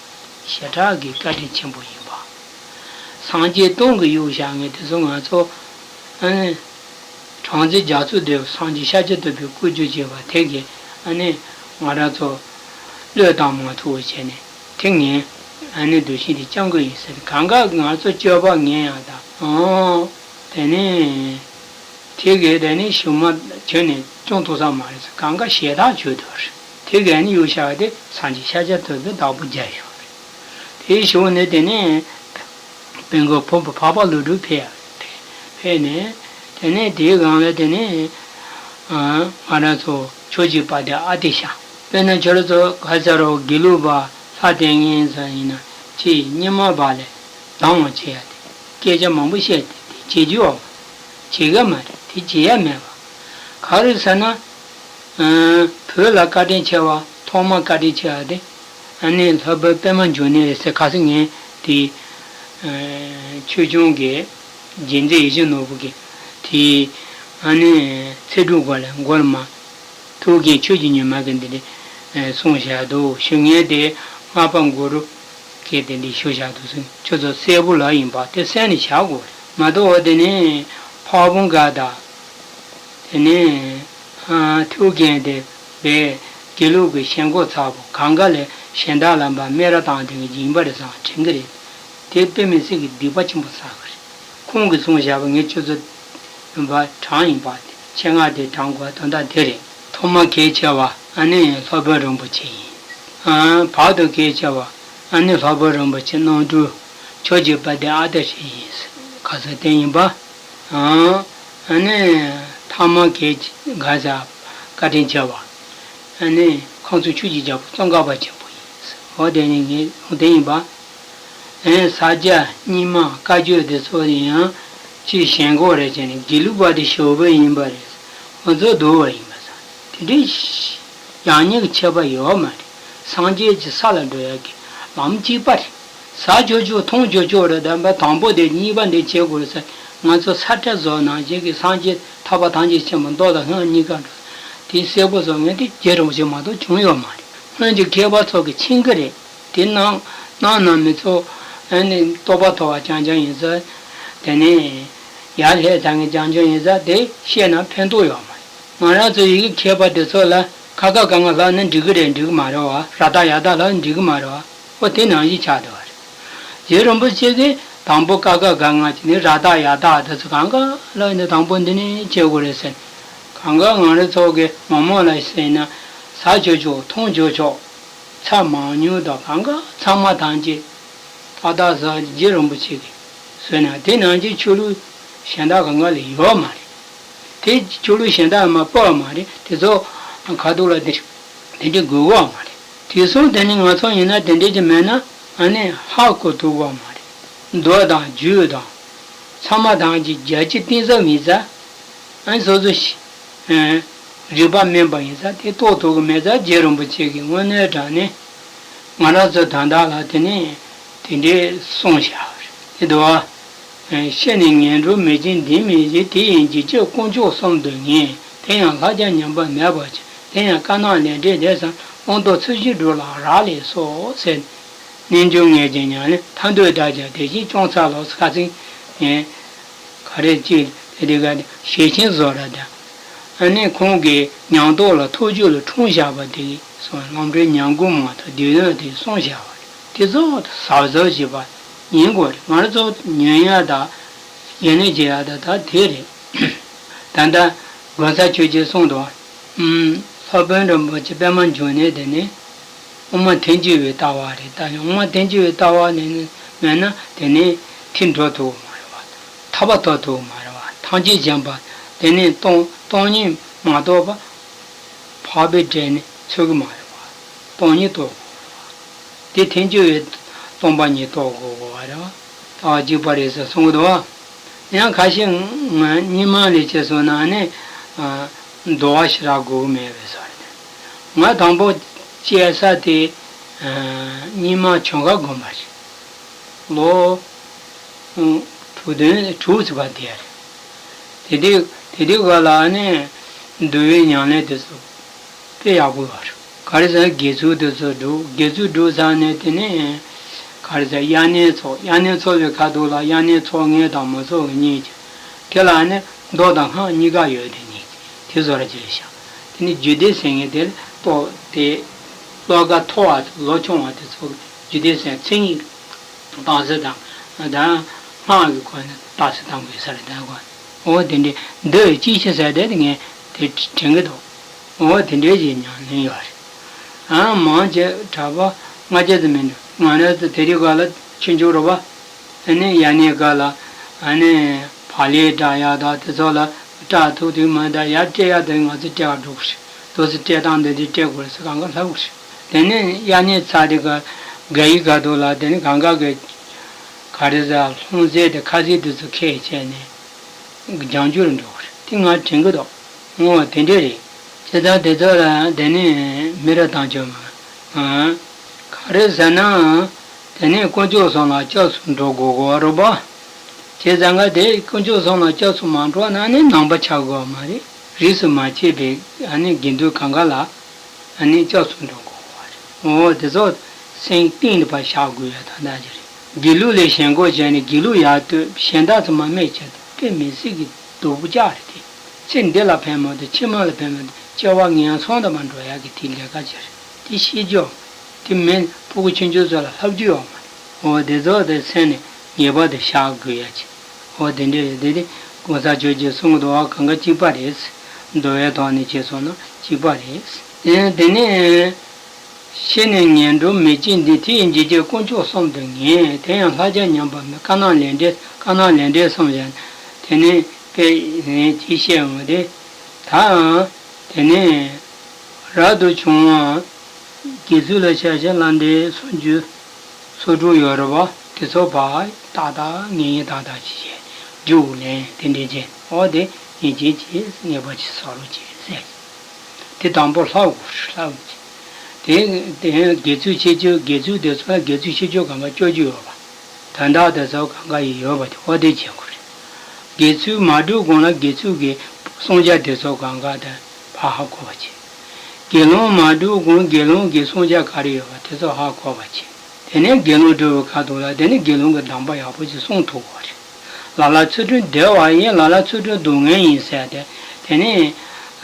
ཞེ་དྲག་གི་བཀའ་དྲིན་ཆེན་པོ་ཡིན་པ། སངས་རྒྱས་སྟོང་གི་གཡུག་བཞག་མཁན་དེ་ཚོ་ང་ཚོ། ཨ་ནི། བྲམ་ཟེ་རྒྱ་མཚོ་ལྡེའུ་སངས་རྒྱས་ཤཱཀྱ་ཐུབ་པའི་སྐུ་རྒྱུ་བྱས་པ་དེ་གིས་ཨ་ནི་ང་རང་ཚོ་བློས་བཏང་མ་ཐུབ་པ་བྱས་ནས་དེ་ངས་ཨ་ནི་འདུལ་ཞིང་དེ་བསྐྱང་གི་ཡིན་ཟེར། གང་ག་ང་ཚོ་སྤྱོད་པ་ངན་ཡག་དང་ཨང་། དེ་ནས་དེ་གིས་དེ་ནས་གཞུག་མ་བྱོན་ནས་སྐྱོང་ཐུབ་ས་མ་རེད་ཟེར། གང་ག་ཞེ་དྲག་བྱོས་དོར་དེ་གིས་ཨ་ནི་གཡུག་བཞག་དེ་སངས་རྒྱས་ཤཱཀྱ་ཐུབ་པའི་བདག་པོ་རྒྱག་ཡོད་རེད། དེའི་གཞུག་ནས་དེ་ནས་དཔལ་མགོན་བོན་པོ་འཕགས་པ་ཀླུ་སྒྲུབ་ཕེབས་ཡ་ཕེབས་ནས་དེ་ནས་དེའི་སྒང་ལ་དེ་ནས་ང་རང་ཚོ་ཆོས་ཀྱི་དཔལ་ལྡན་ཨ་ཏི་ཤ་དཔེར་ན་ཁྱོད་རང་ཚོ་ག་ཟེར་རོ་དགེ་ལུགས་པ་ལྷ་བསྟེན་མཁན་ཚོ་ཡིན་ན་ཁྱེད་རྙིང་མ་བ་ལས་སྡང་བ་བྱེད་ཡ་དེ་སྐད་ཆ་མང་པོ་བཤད་དེ་དེ་བྱེད་རྒྱུ་བ་མ་བྱེད་ག་མ་རེད། དེ་བྱེད་ཡ་མེད་པ། ག་རེ་ཟེར་ན། ཨ། བོད་ལ་བཀའ་དྲིན་ཆེ་བ་ཐོག་མ་བཀའ་དྲིན་ཆེ་བ་དེ། ཨ་ནི་ལྷག་པའི་པད་མ་འབྱུང་གནས་རེད་ཟེར། ཁ་སང་ངས་དེ། ཨ། ཆོས་སྐྱོང་གི་རྗེས་འདེད་ཡིད་བཞིན་ནོར་བུ་གི་དེ། ཨ་ནི་ཚེ་སྒྲུབ་སྒོ་ལ་སྒོར་མ། ཐུགས་རྒྱལ་ཆོས་ཀྱི་ཉི་མ་གི་འདི་འདྲའི་གསུངས་བཞག་འདུག་ཞུ་མཁན་དེ་ལྔ་པ་གུ་རུ་གི་དེ་འདྲའི་ཞུ་བཞག་འདུག་ཟེར། ཁྱོད་ཚོ་གསལ་པོ་ལ་ཡིན་པ་དེ་གསན་ནས་བཞག་དགོས་རེད་མ་གཏོགས། འོ་དེ་ནས་ཕ་བོང་ཁ་དང་། དེ་ནས་ཨ། ཐུའུ་བཀྭན་དེ་བས་དགེ་ལུགས་ཀྱི་ཞེན་ཁོག་ཚ་པོ་གང་ག་ལས་གཞན་དག་ལ་འབའ་སྨད་ར་བཏང་དེ་གི་ཡིན་པ་རེད་བསམ་དྲན་གི་རེད། དེ་དཔེ་མི་སྲིད་ཀྱི་སྡིག་པ་ཆེན་པོ་བསགས་གི་རེད། ཁོང་གིས་གསུངས་བཞག་པ་ངས་ཁྱོད་ཚོ་ཡིན་པ་དྲངས་ཡིན་པ་དེ་ཆེད་མངགས་དེ་དྲངས་དགོས་དོན་དག་དེ་རེད། ཐོག་མ་གལ་ཆེ་བ་ཨ་ནི་སློབ་དཔོན་རིན་པོ་ཆེ་ཡིན། ཨ། བར་དུ་གལ་ཆེ་བ་ཨ་ནི་ལྷག་པ་རིན་པོ་ཆེ་རྣམ་གྲོལ་ཆོས་ཀྱི་དཔལ་ལྡན་ཨ་ཏི་ཤ་ཡིན། ཁ་སང་དེ་ཡིན་པ། ཨ། ཨ་ནི་ཐ་མ་གལ་ག་ས་བཀའ་དྲིན་ཆེ་བ། ཨ་ནི་ཁམས་གསུམ་ཆོས་ཀྱི་རྒྱལ་པོ་ཙོང་ཁ་པ་ཆེན་པོ་ཡིན། འོ་དེ་ནི་ངས་ལུང་དེ་ཡིན་པ། ཨེ། ས་སྐྱ་རྙིང་མ་བཀའ་བརྒྱུད་དེ་ཚོ་ཡང་ཅིག་ཞེན་ཁོག་རེད་བྱས་ནས་དགེ་ལུགས་པ་དེ་ཞོགས་པ་ཡིན་པ་རེད། ང་ཚོ་སྡུག་པ་ཡིན་པ་ས་དེ་འདྲའི་ཡག་ཉེས་ཀྱི་ཁྱད་པར་ཡོད་མ་རེད། སངས་རྒྱས་ཀྱི་ས་ལ་འགྲོ་ཡག་གི་ལམ་གཅིག་པ་རེད། ཟ་ཆོག་ཆོག་འཐུང་ཆོག་ཆོག་རེད། ད་དང་པོ་དེ་གཉིས་པ་འདི་བྱེད་དགོས་ས། ང་ཚོ་ས་ཁྲ་བཟོ་ནང་བཞིན་གྱི་སངས་རྒྱས་ཐར་པ་ཐམས་ཅད་མཁྱེན་པ་མདོ་དང་སྔགས་གཉིས་ཀ་འགྲོ། དེ་གསལ་པོ་བཟོ་མཁན་དེ་རྗེ་རིན་པོ་ཆེ་མ་གཏོགས་བྱུང་ཡོད་མ་རེད། སྔོན་གྱི་མཁས་པ་ཚོ་གི་མཁྱེན་གི་རེད། དེ་གནང་གནང་གནང་མི་ཚོ་ཨ་ནི་རྟོགས་པ་མཐོ་བ་རྐྱང་རྐྱང་ཡིན་ས། དེ་ནས་ཡར་སླེབས་ཚར་མཁན་རྐྱང་རྐྱང་ཡིན་ས་དེ་བཤད་ན་ཕན་ཐོགས་ཡོད་མ་རེད། ང་རང་ཚོ་ཡི་གེ་མཁས་པ་དེ་ཚོ་ལ་ཁ་ཁ་ག་ང་ལབ་ན་འགྲིག་གི་རེད། འགྲིག་གི་མ་རེད་བ། ར་ཏ་ཡ་ཏ་ལབ་ན་འགྲིག་གི་མ་རེད་བ། ཨོ་དེ་ནང་བཞིན་ཆགས་འདུག་བ་རེད། རྗེ་རིན་པོ་ཆེ་གིས་དང་པོ་ཀ་ཁ་ག་ང་བྱས་ནས་ར་ཏ་ཡ་ཏ་དེ་ཚོ་གང་ག་ལ་ནི་དང་པོ་འདི་ནས་བྱེད་དགོས་རེད་ཟེར། གང་ག་ང་རང་ཚོ་གི་མོག་མོག་ལ་ཟེར་ན་ཟ་ཆོག་ཆོག་འཐུང་ཆོག་ཆོག་ཚྭ་མང་ཉུང་དང་གང་ག་ཚང་མ་ཐམས་ཅད་ཏག་ཏག་ཟ། རྗེ་རིན་པོ་ཆེ་གིས་བཟོས་ན་དེ་ནང་བཞིན་ཆོས་ལུགས་གཞན་དག་གང་ག་ལ་ཡོད་མ་རེད། དེ་ཆོས་ལུགས་གཞན་དག་མ་སྤོ་བ་མ་རེད། དེ་ཚོ་ཁ་ཐུག་ལ་དེ་དེ་འདྲ་དགོས་གོ་མ་རེད། དེ་སོང་དེ་ནི་ང་ཚོ་ཡིན་ན་དེ་འདྲ་ཅིག་མེད་ན་ཨ་ནི་ཧ་གོ་ཐུབ་གོ་མ་རེད། མདོ་དང་རྒྱུད་དང་ཚང་མ་དང་གི་རྒྱལ་སྤྱི་གཏིང་ཟབ་ཡིན་ས། ཨ་ནི་སོ་སོ་ཤི་ཨ་རིག་པ་དམན་པ་ཡིན་ས་དེ་རྟོགས་ཐུབ་གི་མེད་ས། རྗེ་རིན་པོ་ཆེ་གིས་དངོས་གནས་དྲང་གནས་ང་རང་ཚོ་དོན་དག་ལ་དེ་ནི་དེ་འདྲའི་གསུངས་བཞག་པ་རེད། དེ་འདུག་བ། ཤི་ནས་ངན་འགྲོར་མི་འཆིང་འདི་མི་འཇིག་དེ་ཡི་འཇིགས་བྱེད་དཀོན་མཆོག་གསུམ་དུ་ངེས། དེ་ཡང་ལྷག་བཅས་ཉམས་པ་མེད་པར་བྱེད། དེ་ཡང་དཀར་ནག་ལས་འབྲས་ལས་སམ། དབང་ཐོབ་ཚུལ་བཞིན་སྒྲུབ་ལ་རག་ལས་སོ་ཟེར། རྣལ་འབྱོར་ངེས་ཀྱི་ཉམས་ལེན་ཐར་འདོད་བདག་ཀྱང་དེ་བཞིན་སྐྱོང་འཚལ་ལོ། ཁ་སང་ངས་ག་རེ་ཅིག་དེ་དེ་ག་ཞེ་ཆེན་བཟོ་ར་དང་། ཨ་ནི་ཁོང་གིས་ཉམས་རྟོགས་ལ་ཐོས་རྒྱུ་ལ་འཁྲུངས་བཞག་པ་དེ་གི་སོང་ལམ་འབྲས་ཉམས་མགོན་མ་ཐོབ་སྡེ་སྣོད་དེ་གསུངས་བཞག་པ་རེད། དེ་ཚོ་གཟབ་གཟབ་བྱེད་པ་ཡིན་དགོས་རེད། ང་རང་ཚོ་ཉན་ཡ་དང་ཡིན་ནས་བྱེད་ཡ་དང་ད་དེ་རེད། ད་ལྟ་དགོན་ས་ཆོས་རྗེས་གསུངས་འདུག་ཨུམ། ལྷག་པའི་རིན་པོ་ཆེ་པད་མ་འབྱུང་གནས་དེ་ནི་དབུ་མ་ཐལ་འགྱུར་བའི་ལྟ་བ་རེད། ད་ཡང་དབུ་མ་ཐལ་འགྱུར་བའི་ལྟ་བ་ནི་མེད་ན་དེ་ནི་ཐལ་འགྲོ་ཐུབ་མ་རེད་བ། ཐར་པ་ཐོབ་ཐུབ་མ་རེད་བ། ཐམས་ཅད་མཁྱེན་པ་དེ་ནི་སྟོང་སྟོང་ཉིད་མ་རྟོགས་པ་འཕགས་པའི་གྲལ་ནི་ཚུད་ཀྱི་མ་རེད་བ། སྟོང་ཉིད་རྟོགས་དགོས་རེད་བ། དེ་ཐལ་འགྱུར་བའི་སྟོང་པ་ཉིད་རྟོགས་དགོས་དགོས་པ་རེད་བ། ལྟ་བ་གཅིག་པ་རེད་ཟེར་གསུང་གི་འདུག་བ། ཡང་ཁ་ཤས་ང་རྙིང་མ་ལས་བྱས་སོང་ན་ནི་ཨ་འདུལ་བ་ཞེ་དྲག་དགོས་ཀྱི་མེད་པའི་བཟོ་རེད། ང་དང་པོ་སྐྱེས་ས་དེ་ཨ་རྙིང་མ་བྱང་ཁ་དགོན་པ་རེད། ལོ་ཨ་དྲུག་བདུན་དྲུག་ཙམ་པ་དེ་རེད། དེ་དུས་དེ་དུས་ག་ལ་ནི་འདུལ་བའི་ཉམས་ལེན་དེ་ཚོ་དཔེ་ཡག་པོ་ཡོད་རེད། ག་རེ་ཟེར་ན་དགེ་ཚུལ་དེ་ཚོ་སྒྲུབ། དགེ་ཚུལ་སྒྲུབ་ཚར་ནས་དེ་ནས་ག་རེ་ཟེར་དབྱར་གནས་ཚོགས། དབྱར་གནས་ཚོགས་པའི་ཁ་ཐུག་ལ་དབྱར་གནས་ཚོགས་མཁན་དང་མི་ཚོགས་མཁན་གཉིས་ཀྱི་དེ་ལ་ནི་མདོ་དང་སྔགས་གཉིས་ཀ་ཡོད། དེ་གཉིས་ཀྱི་དེ་བཟོ་ར་ཅིག་རེད་ཤག་དེ་ནི་རྒྱུད་སྡེ་ཟེར་མཁན་དེ་ལ་གཏོགས་ཏེ་བློ་ཁ་མཐོ་བ་ལོ་ཆུང་བ་དེ་ཚོ་རྒྱུད་སྡེ་ཟེར་མཚན་ཉིད་རྟགས་གསལ་དང་དང་སྔགས་ཀྱི་སྒོ་ནས་རྟགས་གསལ་དང་པོའི་ས་རེད། དེ་གོ་འོ་དེ་འདྲའི་འདི་ཅི་ཞིག་ཟེར་དེ་ངས་དེ་དྲན་གྱི་འདུག་འོ་དེ་འདྲའི་ཞིག་ཉམས་ལེན་ཡོད་རེད། ཨ་མང་ཆེ་གྲྭ་པ་ལྔ་བརྒྱ་ཙམ་མིན་འགྲོ། ང་རང་ཚོ་དེ་རིང་ག་ལ་ཆོས་འབྱོར་རོ་བ། དེ་ནས་དབྱར་གནས་སྐབས་ལ་ཨ་ནི་བག་ལེབ་འདྲ་ཡག་དང་དེ་ཚོ་ལ་སྐྲ་ཐུག་དུས་མ་ད་ཡར་སྤྲད་ཡག་དེ་ང་ཚོས་སྤྲད་ག་འགྲོ་གི་རེད། དུས་སུ་སྤྲད་སྟངས་འདི་འདྲའི་སྤྲད་དགོས་རེད་ཟེར་གང་ག་ལྷག་གི་རེད། དེ་ནས་དབྱར་གནས་ཚར་དེ་ག་དགའ་ཡི་ག་དུ་ལ་དེ་ནས་གང་ག་གི་ག་རེ་ཟེར་ལྷུང་བཟེད་དེ་ཁ་ཟས་དེ་ཚོ་ཁྱེར་བྱས་ནས་ལྗང་རྒྱུ་རུ་འགྲོ་གི་རེད། དེ་ང་དྲན་གི་འདུག་འོ་དེ་འདྲ་རེད། བྱས་ཙང་དེ་ཚོ་ལ་དེ་ནས་མི་རབས་དང་ཆོས་མ། ག་རེ་ཟེར་ན། དེ་ནས་དཀོན་མཆོག་གསུམ་ལ་སྐྱབས་སུ་འགྲོ་དགོས་དགོས་རེད་པ། བྱས་ཙང་ག་དེ་དཀོན་མཆོག་གསུམ་ལ་སྐྱབས་སུ་མ་འགྲོ་ན་ནི་ནང་པ་ཆགས་དགོས་པ་མ་རེད། རིས་སུ་མ་ཆད་པའི་ཨ་ནི་དགེ་འདུན་གང་ག་ལ་ཨ་ནི་སྐྱབས་སུ་འགྲོ་དགོས་པ་རེད། འོ་དེ་ཚོ་སེམས་གཏིང་དུ་ཕར་བཞག་དགོས་ཡ་ད་ལྟ་ཅི་རེད། དགེ་ལུགས་ལ་ཞེན་ཁོག་བྱས་ནས་དགེ་ལུགས་ཡར་བསྟོད། གཞན་དག་ཚོ་མ་སྨད་བྱས་ཏེ་དཔེ་མི་སྲིད་ཀྱི་སྡུག་ཅག་རེད་དེ། ཚེ་འདི་ལ་ཕན་མ་གཏོགས་ཕྱི་མ་ལ་ཕན་མ་གཏོགས་སྐྱེ་བ་ངན་སོང་དུ་མ་འགྲོ་ཡག་གི་དེ་ལས་ཀ་ཅི་རེད། དེ་ཤེས་རྒྱུ། དེ་མིན་ཕྲུ་གུ་ཆུང་ཆུང་ཚོ་ལ་ལྷབ་རྒྱུ་ཡོད་མ་རེད། འོ་དེ་ཚོ་དེ་སེམས་ནས་ངེས་པར་དུ་བཞག་དགོས་ཡ་ཅིག་འོ་དེ་འདྲ་རེད། དེ་དེ་གོང་ས་མཆོག་གིས་གསུང་གི་འདུག་བ། གང་ག་གཅིག་པ་རེད། འདུལ་བའི་ཐོག་ནས་བྱས་སོང་ན་གཅིག་པ་རེད། དེ་དེ་ནས། ཤི་ནས་ངན་འགྲོར་མི་སྐྱེ་འདི། དེ་ཡི་འཇིགས་བྱེད་དཀོན་མཆོག་གསུམ་དུ་ངེས། དེ་ཡང་ལྷ་ཆགས་ཉམས་པ་མེད། དཀར་ནག་ལས་འབྲས་དཀར་ནག་ལས་འབྲས་གསུམ་ཡང་། དེ་ནས་དཔེ་ནས་ཅི་བཤད་འོང་དེ། ད་དེ་ནས་རབ་ཏུ་བྱུང་བ་དགེ་ཚུལ་ལ་ཆ་བཞག་ལྷ་འདྲེ་སུམ་ཅུ་སོ་དྲུག་ཡོད་རེད་པ། དེ་ཚོ་ཕར་ཏག་ཏག་ངེས་ངེས་ཏག་ཏག་ཅིག་བྱས། རྒྱུགས་ལེན་དེ་འདྲས་བྱས། འོ་དེ་ཡིན་གཅིག་གིས་ངེས་པ་ཅིག་བཟོ་རོགས་བྱེད་ཟེར། དེ་དང་པོ་ལྷ་དགོས་ལྷ་དགོས། དེ་དེ་དགེ་ཚུལ་ཆེ་ཆུང་། དགེ་ཚུལ་དེ་ཚོ་ལ་དགེ་ཚུལ་ཆེ་ཆུང་གང་ག་སྐྱོར་རྒྱུ་ཡོད་པ། དོན་དག་དེ་ཚོ་གང་ག་ཡི་ཡོད་པ་དེ་འོ་དེ་བྱེད་དགོས་རེད། དགེ་ཚུལ་མ་སྒྲུབ་གོང་ལ་དགེ་ཚུལ་གྱི་བསྲུང་བྱ་དེ་ཚོ་གང་ག་དེ་ཕར་ཧ་གོ་བ་བྱེད། དགེ་སློང་མ་སྒྲུབ་གོང་དགེ་སློང་གི་བསྲུང་བྱ་ག་རེ་ཡོད་པ་དེ་ཚོ་ཧ་གོ་བ་བྱེད། དེ་ནས་དགེ་སློང་སྒྲུབ་པའི་ཁ་ཐུག་ལ་དེ་ནས་དགེ་སློང་གི་གདམས་པ་ཡག་པོ་ཅིག་གསུང་ཐུབ་དགོས་རེད། ལ་ལ་ཚུལ་ཁྲིམས་བདེ་བ་ཡིན། ལ་ལ་ཚུལ་ཁྲིམས་སྡུག་བསྔལ་ཡིན་ཟེར་ཏེ། དེ་ནས་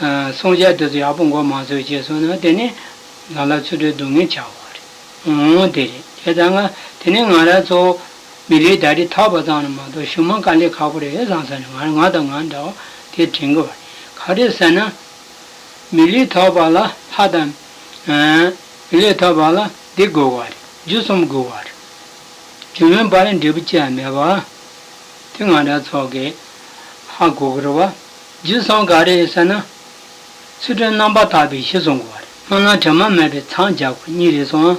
ཨ་བསྲུང་བྱ་དེ་ཚོ་ཡག་པོ་འགོ་མ་ཚུགས་བྱས་སོང་ན་དེ་ནས་ལ་ལ་ཚུལ་ཁྲིམས་སྡུག་བསྔལ་ཆགས་དགོས་རེད། འོང་དེ་རེད། དེ་ལྟར་ང་དེ་ནས་ང་རང་ཚོ་མི་ལུས་ད་རེས་ཐོབ་པ་ཙམ་ལ་མ་གཏོགས་གཞུག་མ་དཀའ་ལས་ཁག་པོ་རེད་བསམ་ས་ནས་ང་ང་དང་ང་འདྲ་བ་དེ་དྲན་གི་བ་རེད། ག་རེ་ཟེར་ན། མི་ལུས་ཐོབ་པ་ལ་ལྷ་དང་། ཨ། མི་ལུས་ཐོབ་པ་ལ་འདི་དགོས་པ་རེད། རྒྱུ་གསུམ་དགོས་པ་རེད། རྒྱུ་མེད་པར་འབྲས་བུ་ཅི་ཡང་མེད་པ། དེ་ང་རང་ཚོ་གིས་ཧ་གོ་གི་རེད་བ། རྒྱུ་གསུམ་ག་རེ་ཡིན་ཟེར་ན། ཚུལ་ཁྲིམས་རྣམ་པར་དག་པའི་གཞི་བཟུང་དགོས་པ་རེད། སྨོན་ལམ་དྲི་མ་མེད་པའི་མཚམས་སྦྱར་དགོས། གཉིས་རེད་སོང་།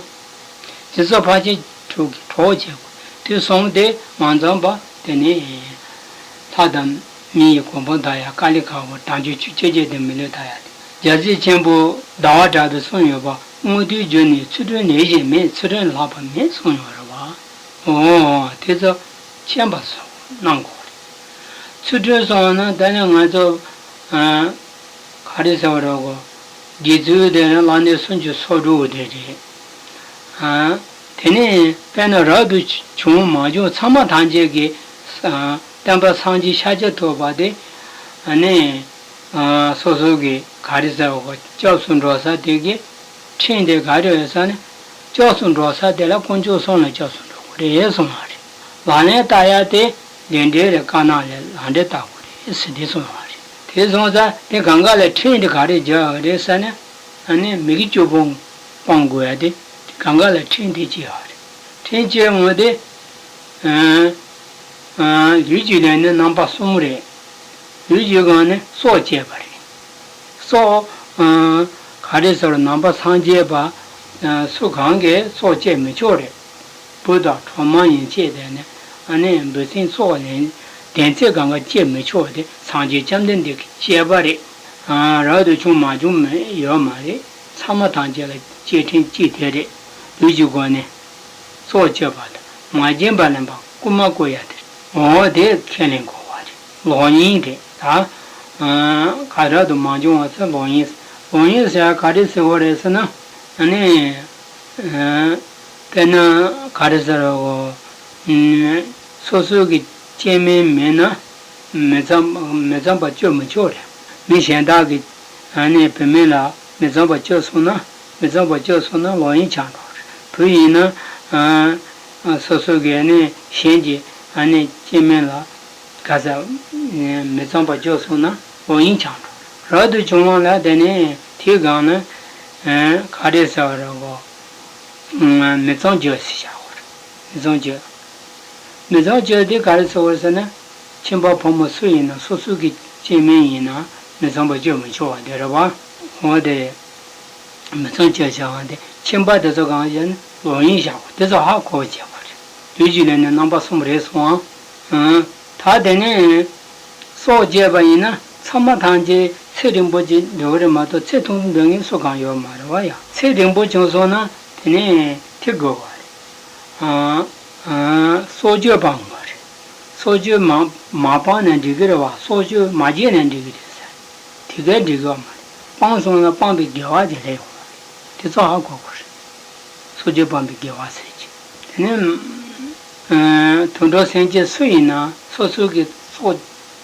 དེ་ཚོ་ཕར་ཕྱིན་དྲུག་གི་གྲོགས་བྱེད་དགོས། དེ་གསུམ་དེ་མ་འཛོམས་པ་དེ་ནི། ལྷ་དང་མི་ཡི་གོ་འཕང་ཐོབ་ཡ་དཀའ་ལས་ཁག་པོ། དལ་འབྱོར་བཅུ་སྐྱེ་བྱེད་དེ་མི་ལུས་ཐོབ་ཡ་དེ། རྒྱལ་སྲས་ཆེན་པོ་ཟླ་བ་གྲགས་པས་གསུངས་ཡོད་པ། དངོས་དུས་རྒྱུ་ནི་ཚུལ་ཁྲིམས་ལས་གཞན་མེད། ཚུལ་ཁྲིམས་ལས་ལྷག་པ་མེད་གསུངས་ཡོད་རེད་བ། འོ་དེ་ཚོ་མཁྱེན་པ་སོགས་གནང་དགོས་རེད། ཚུལ་ཁྲིམས་སོགས་ན་ད་ནི་ང་ཚོ་ཨ། ག་རེ་ཟེར་བ་རེད་གོ། དགེ་ཚུལ་དེ་ནི་ལྷ་འདྲེ་སུམ་ཅུ་སོ་དྲུག་དེ་རེད། ཨ། དེ་ནས་དཔེར་ན་རབ་ཏུ་བྱུང་མ་བྱུང་ཚད་མ་ཐམས་ཅད་ཀྱི་ཨ། བསྟན་པ་སངས་རྒྱས་ཤཱཀྱ་ཐུབ་པ་དེ་ཨ་ནི་ཨ། སོ་སོ་གི་ག་རེ་ཟེར་བ་གོ། སྐྱབས་སུ་འགྲོ་ས་དེ་གི་ཁྲིམས་དེ་ག་རེ་ཡོད་ཟེར་ན། སྐྱབས་སུ་འགྲོ་ས་དེ་ལ་དཀོན་མཆོག་གསུམ་ལ་སྐྱབས་སུ་འགྲོ་དགོས་རེད་གསུངས་པ་རེད། ལག་ལེན་བསྟར་ཡ་དེ་ལས་འབྲས་རེད། དཀར་ནག་ལས་ལག་འབྲས་བསྟར་དགོས་རེད་ཟེར་དེ་གསུངས་པ་རེད། དེ་སོང་ཙང་དེ་གང་ག་ལ་ཁྲིམས་དེ་ག་རེ་སྦྱར་བ་རེད་ཟེར་ན། ཨ་ནི་མི་དགེ་བཅུ་སྤོང་སྤང་དགོས་ཡ་དེ་གང་ག་ལ་ཁྲིམས་དེ་གཅིག་ཡོད་རེད། ཁྲིམས་གཅིག་འོང་དེ། ཨ། ཨ། ལུས་ཀྱི་ལས་ནི་རྣམ་པ་གསུམ་རེད། ལུས་ཀྱི་སྒང་ནི་སྲོག་བཅད་པ་རེད། སྲོག་ཨ། ག་རེ་ཟེར་རུང་ནང་པ་སངས་རྒྱས་པ་ཨ། སུ་གང་གིས་སྲོག་བཅད་མི་ཆོག་རེད། བུ་དང་གྲོགས་མོ་ཡན་ཆད་དེ་ནི་ཨ་ནི་འབུ་སྲིན་སྲོག་ལན་དེ་ཚེ་གང་ག་བཅད་མི་ཆོག་དེ་སངས་རྒྱས་བཅོམ་ལྡན་འདས་ཀྱི་བཅས་པ་རེད། ཨ། རབ་ཏུ་བྱུང་མ་བྱུང་མི་ཡོད་མ་རེད། ཚད་མ་ཐམས་ཅད་ལ་བཅས་ཁྲིམས་གཅིག་དེ་རེད། ལུས་ཀྱི་སྒོ་ནས་སྲོག་གཅོད་པ་དང་མ་བྱིན་པ་ལེན་པ་རྐུན་མ་རྐུ་ཡ་དེ་རེད། འོ་དེ་ཁས་ལེན་དགོས་པ་རེད། ལོག་གཉིས་དེ་ད་ག་རབ་ཏུ་མ་བྱུང་བ་ཚོ་ལོག་གཉིས། ལོག་གཉིས་ཟེར་ག་རེ་ཟེར་བ་རེད་ཟེར་ན། ཨ་ནི། དཔེར་ན་ག་རེ་ཟེར་རོ། སོ་སོ་གི་སྐྱེ་དམན་མིན་ན་མི་འཚམ་མི་འཚམ་པ་སྤྱོད་མི་ཆོག་རེད། མི་གཞན་དག་གི་ཨ་ནི་བུད་མེད་ལ་མི་འཚམ་པ་སྤྱོད་སོང་ན་མི་འཚམ་པ་སྤྱོད་སོང་ན་ལོག་གཉིས་ཆགས་འགྲོ་རེད། བུ་ཡིན་ན་ཨ་སོ་སོ་གི་ཨ་ནི་གཞན་གྱི་ཨ་ནི་སྐྱེ་དམན་ལ་ག་ས་མི་འཚམ་པ་སྤྱོད་སོང་ན་ལོག་གཉིས་ཆགས་འགྲོ་རེད། རབ་ཏུ་བྱུང་བ་ལ་དེ་ནི་དེའི་སྒང་ན་ག་རེ་ཟེར་བ་རེད་གོ། མི་ཚངས་སྤྱོད་ཟེར་བྱ་བ་རེད། མི་ཚངས་སྤྱོད། མི་ཚངས་སྤྱོད་དེ་ག་རེ་ཟེར་བ་ཟེར་ན། ཁྱིམ་པ་ཕོ་མོ་སུ་ཡིན་ན་སོ་སོ་གི་སྐྱེ་དམན་ཡིན་ན་མི་ཚངས་པ་སྤྱོད་མི་ཆོག་པ་དེ་རེད་བ། འོ་དེ། མི་ཚངས་སྤྱོད་བྱ་བ་དེ་ཁྱིམ་པ་དེ་ཚོ་གང་ཡིན་ན་ལོག་གཉིས་བཞག་པ་དེ་ཚོ་ཧ་གོ་བྱེད་པ་རེད། ལུས་ཀྱི་ལས་ནི་རྣམ་པ་གསུམ་རེད་སོང་ཨང་། ད་དེ་ནས་སྲོག་བཅད་པ་ཡིན་ན་ཚད་མ་ཐམས་ཅད་ ཚེ་རིང་པོ་ཅིག་འགྲོ་གི་རེད་མ་གཏོགས་ཚེ་ཐུང་འགྲོ་མཁན་སུ་གང་ཡོད་མ་རེད་བ་ཡ། ཚེ་རིང་པོ་བྱུང་སོང་ན་དེ་ནས་ཐེབས་དགོས་པ་རེད། ཨ་ཨ་སྲོག་གཅོད་སྤང་དགོས་རེད། སྲོག་གཅོད་མ་མ་སྤངས་ན་འགྲིག་གི་རེད་བ། སྲོག་གཅོད་མ་བྱས་ན་འགྲིག་གི་རེད་ཟེར། དེ་གས་འགྲིག་གི་ཡོད་མ་རེད། སྤངས་སོང་ན་སྤངས་པའི་དགེ་བ་དེ་ལས་ཡོང་བ་རེད། དེ་ཚོ་ཧ་གོ་དགོས་རེད། སྲོག་གཅོད་སྤངས་པའི་དགེ་བ་ཟེར་གྱི། དེ་ནས་ཨ་དུད་འགྲོ་སེམས་ཅན་སུ་ཡིན་ན་སོ་སོ་གི་སྲོག་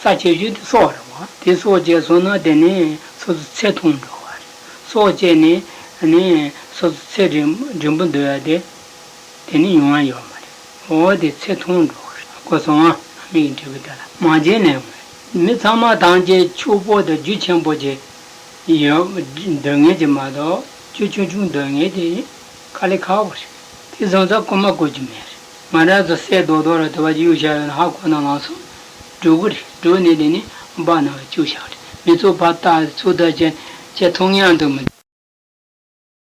རྩ་ཆེ་ཤོས་དེ་སྲོག་རེད་བ། དེ་སྲོག་བཅད་སོང་ན་དེ་ནས་སོ་སོ་ཚེ་ཐུང་འགྲོ་བ་རེད། སྲོག་བཅད་ནས་ནས་སོ་སོ་ཚེ་རིང་རིང་པོ་འདོད་ཡ་དེ་དེ་ནི་ཡོང་བ་ཡོད་མ་རེད། འོ་དེ་ཚེ་ཐུང་འགྲོ་གི་རེད། གོ་སོང་ང་། མིག་འབྲས་བུ་དེ་ལ་མ་བྱས་ནས་ཡོང་བ་རེད། མི་ཚང་མ་ཐམས་ཅད་ཕྱུག་པོ་དང་རྒྱུ་ཆེན་པོ་ཅིག་ཡོད་འདོད་མཁན་ཅིག་མ་གཏོགས་རྒྱུ་ཆུང་ཆུང་འདོད་མཁན་དེ་དཀའ་ལས་ཁག་པོ་རེད། དེ་བཟང་ཙག་རྐུན་མ་རྐུ་རྒྱུ་མེད་རེད། ང་རང་ཚོ་སྲས་རྡོག་རྡོག་ར་དེ་བ་གཡུག་བཞག་ཡོད་ན་ཧ་གོ་ན་ལངས་སོང་། འགྲོ་གི་རེད། འགྲོ་ནས་དེ་ནི་འབག་ནང་བཅུག་བཞག་རེད། མི་ཚོ་ཕར་ལྟ་ཚུར་ལྟ་བྱས་བྱས་མཐོང་ཡང་འདུག་མི་འདུག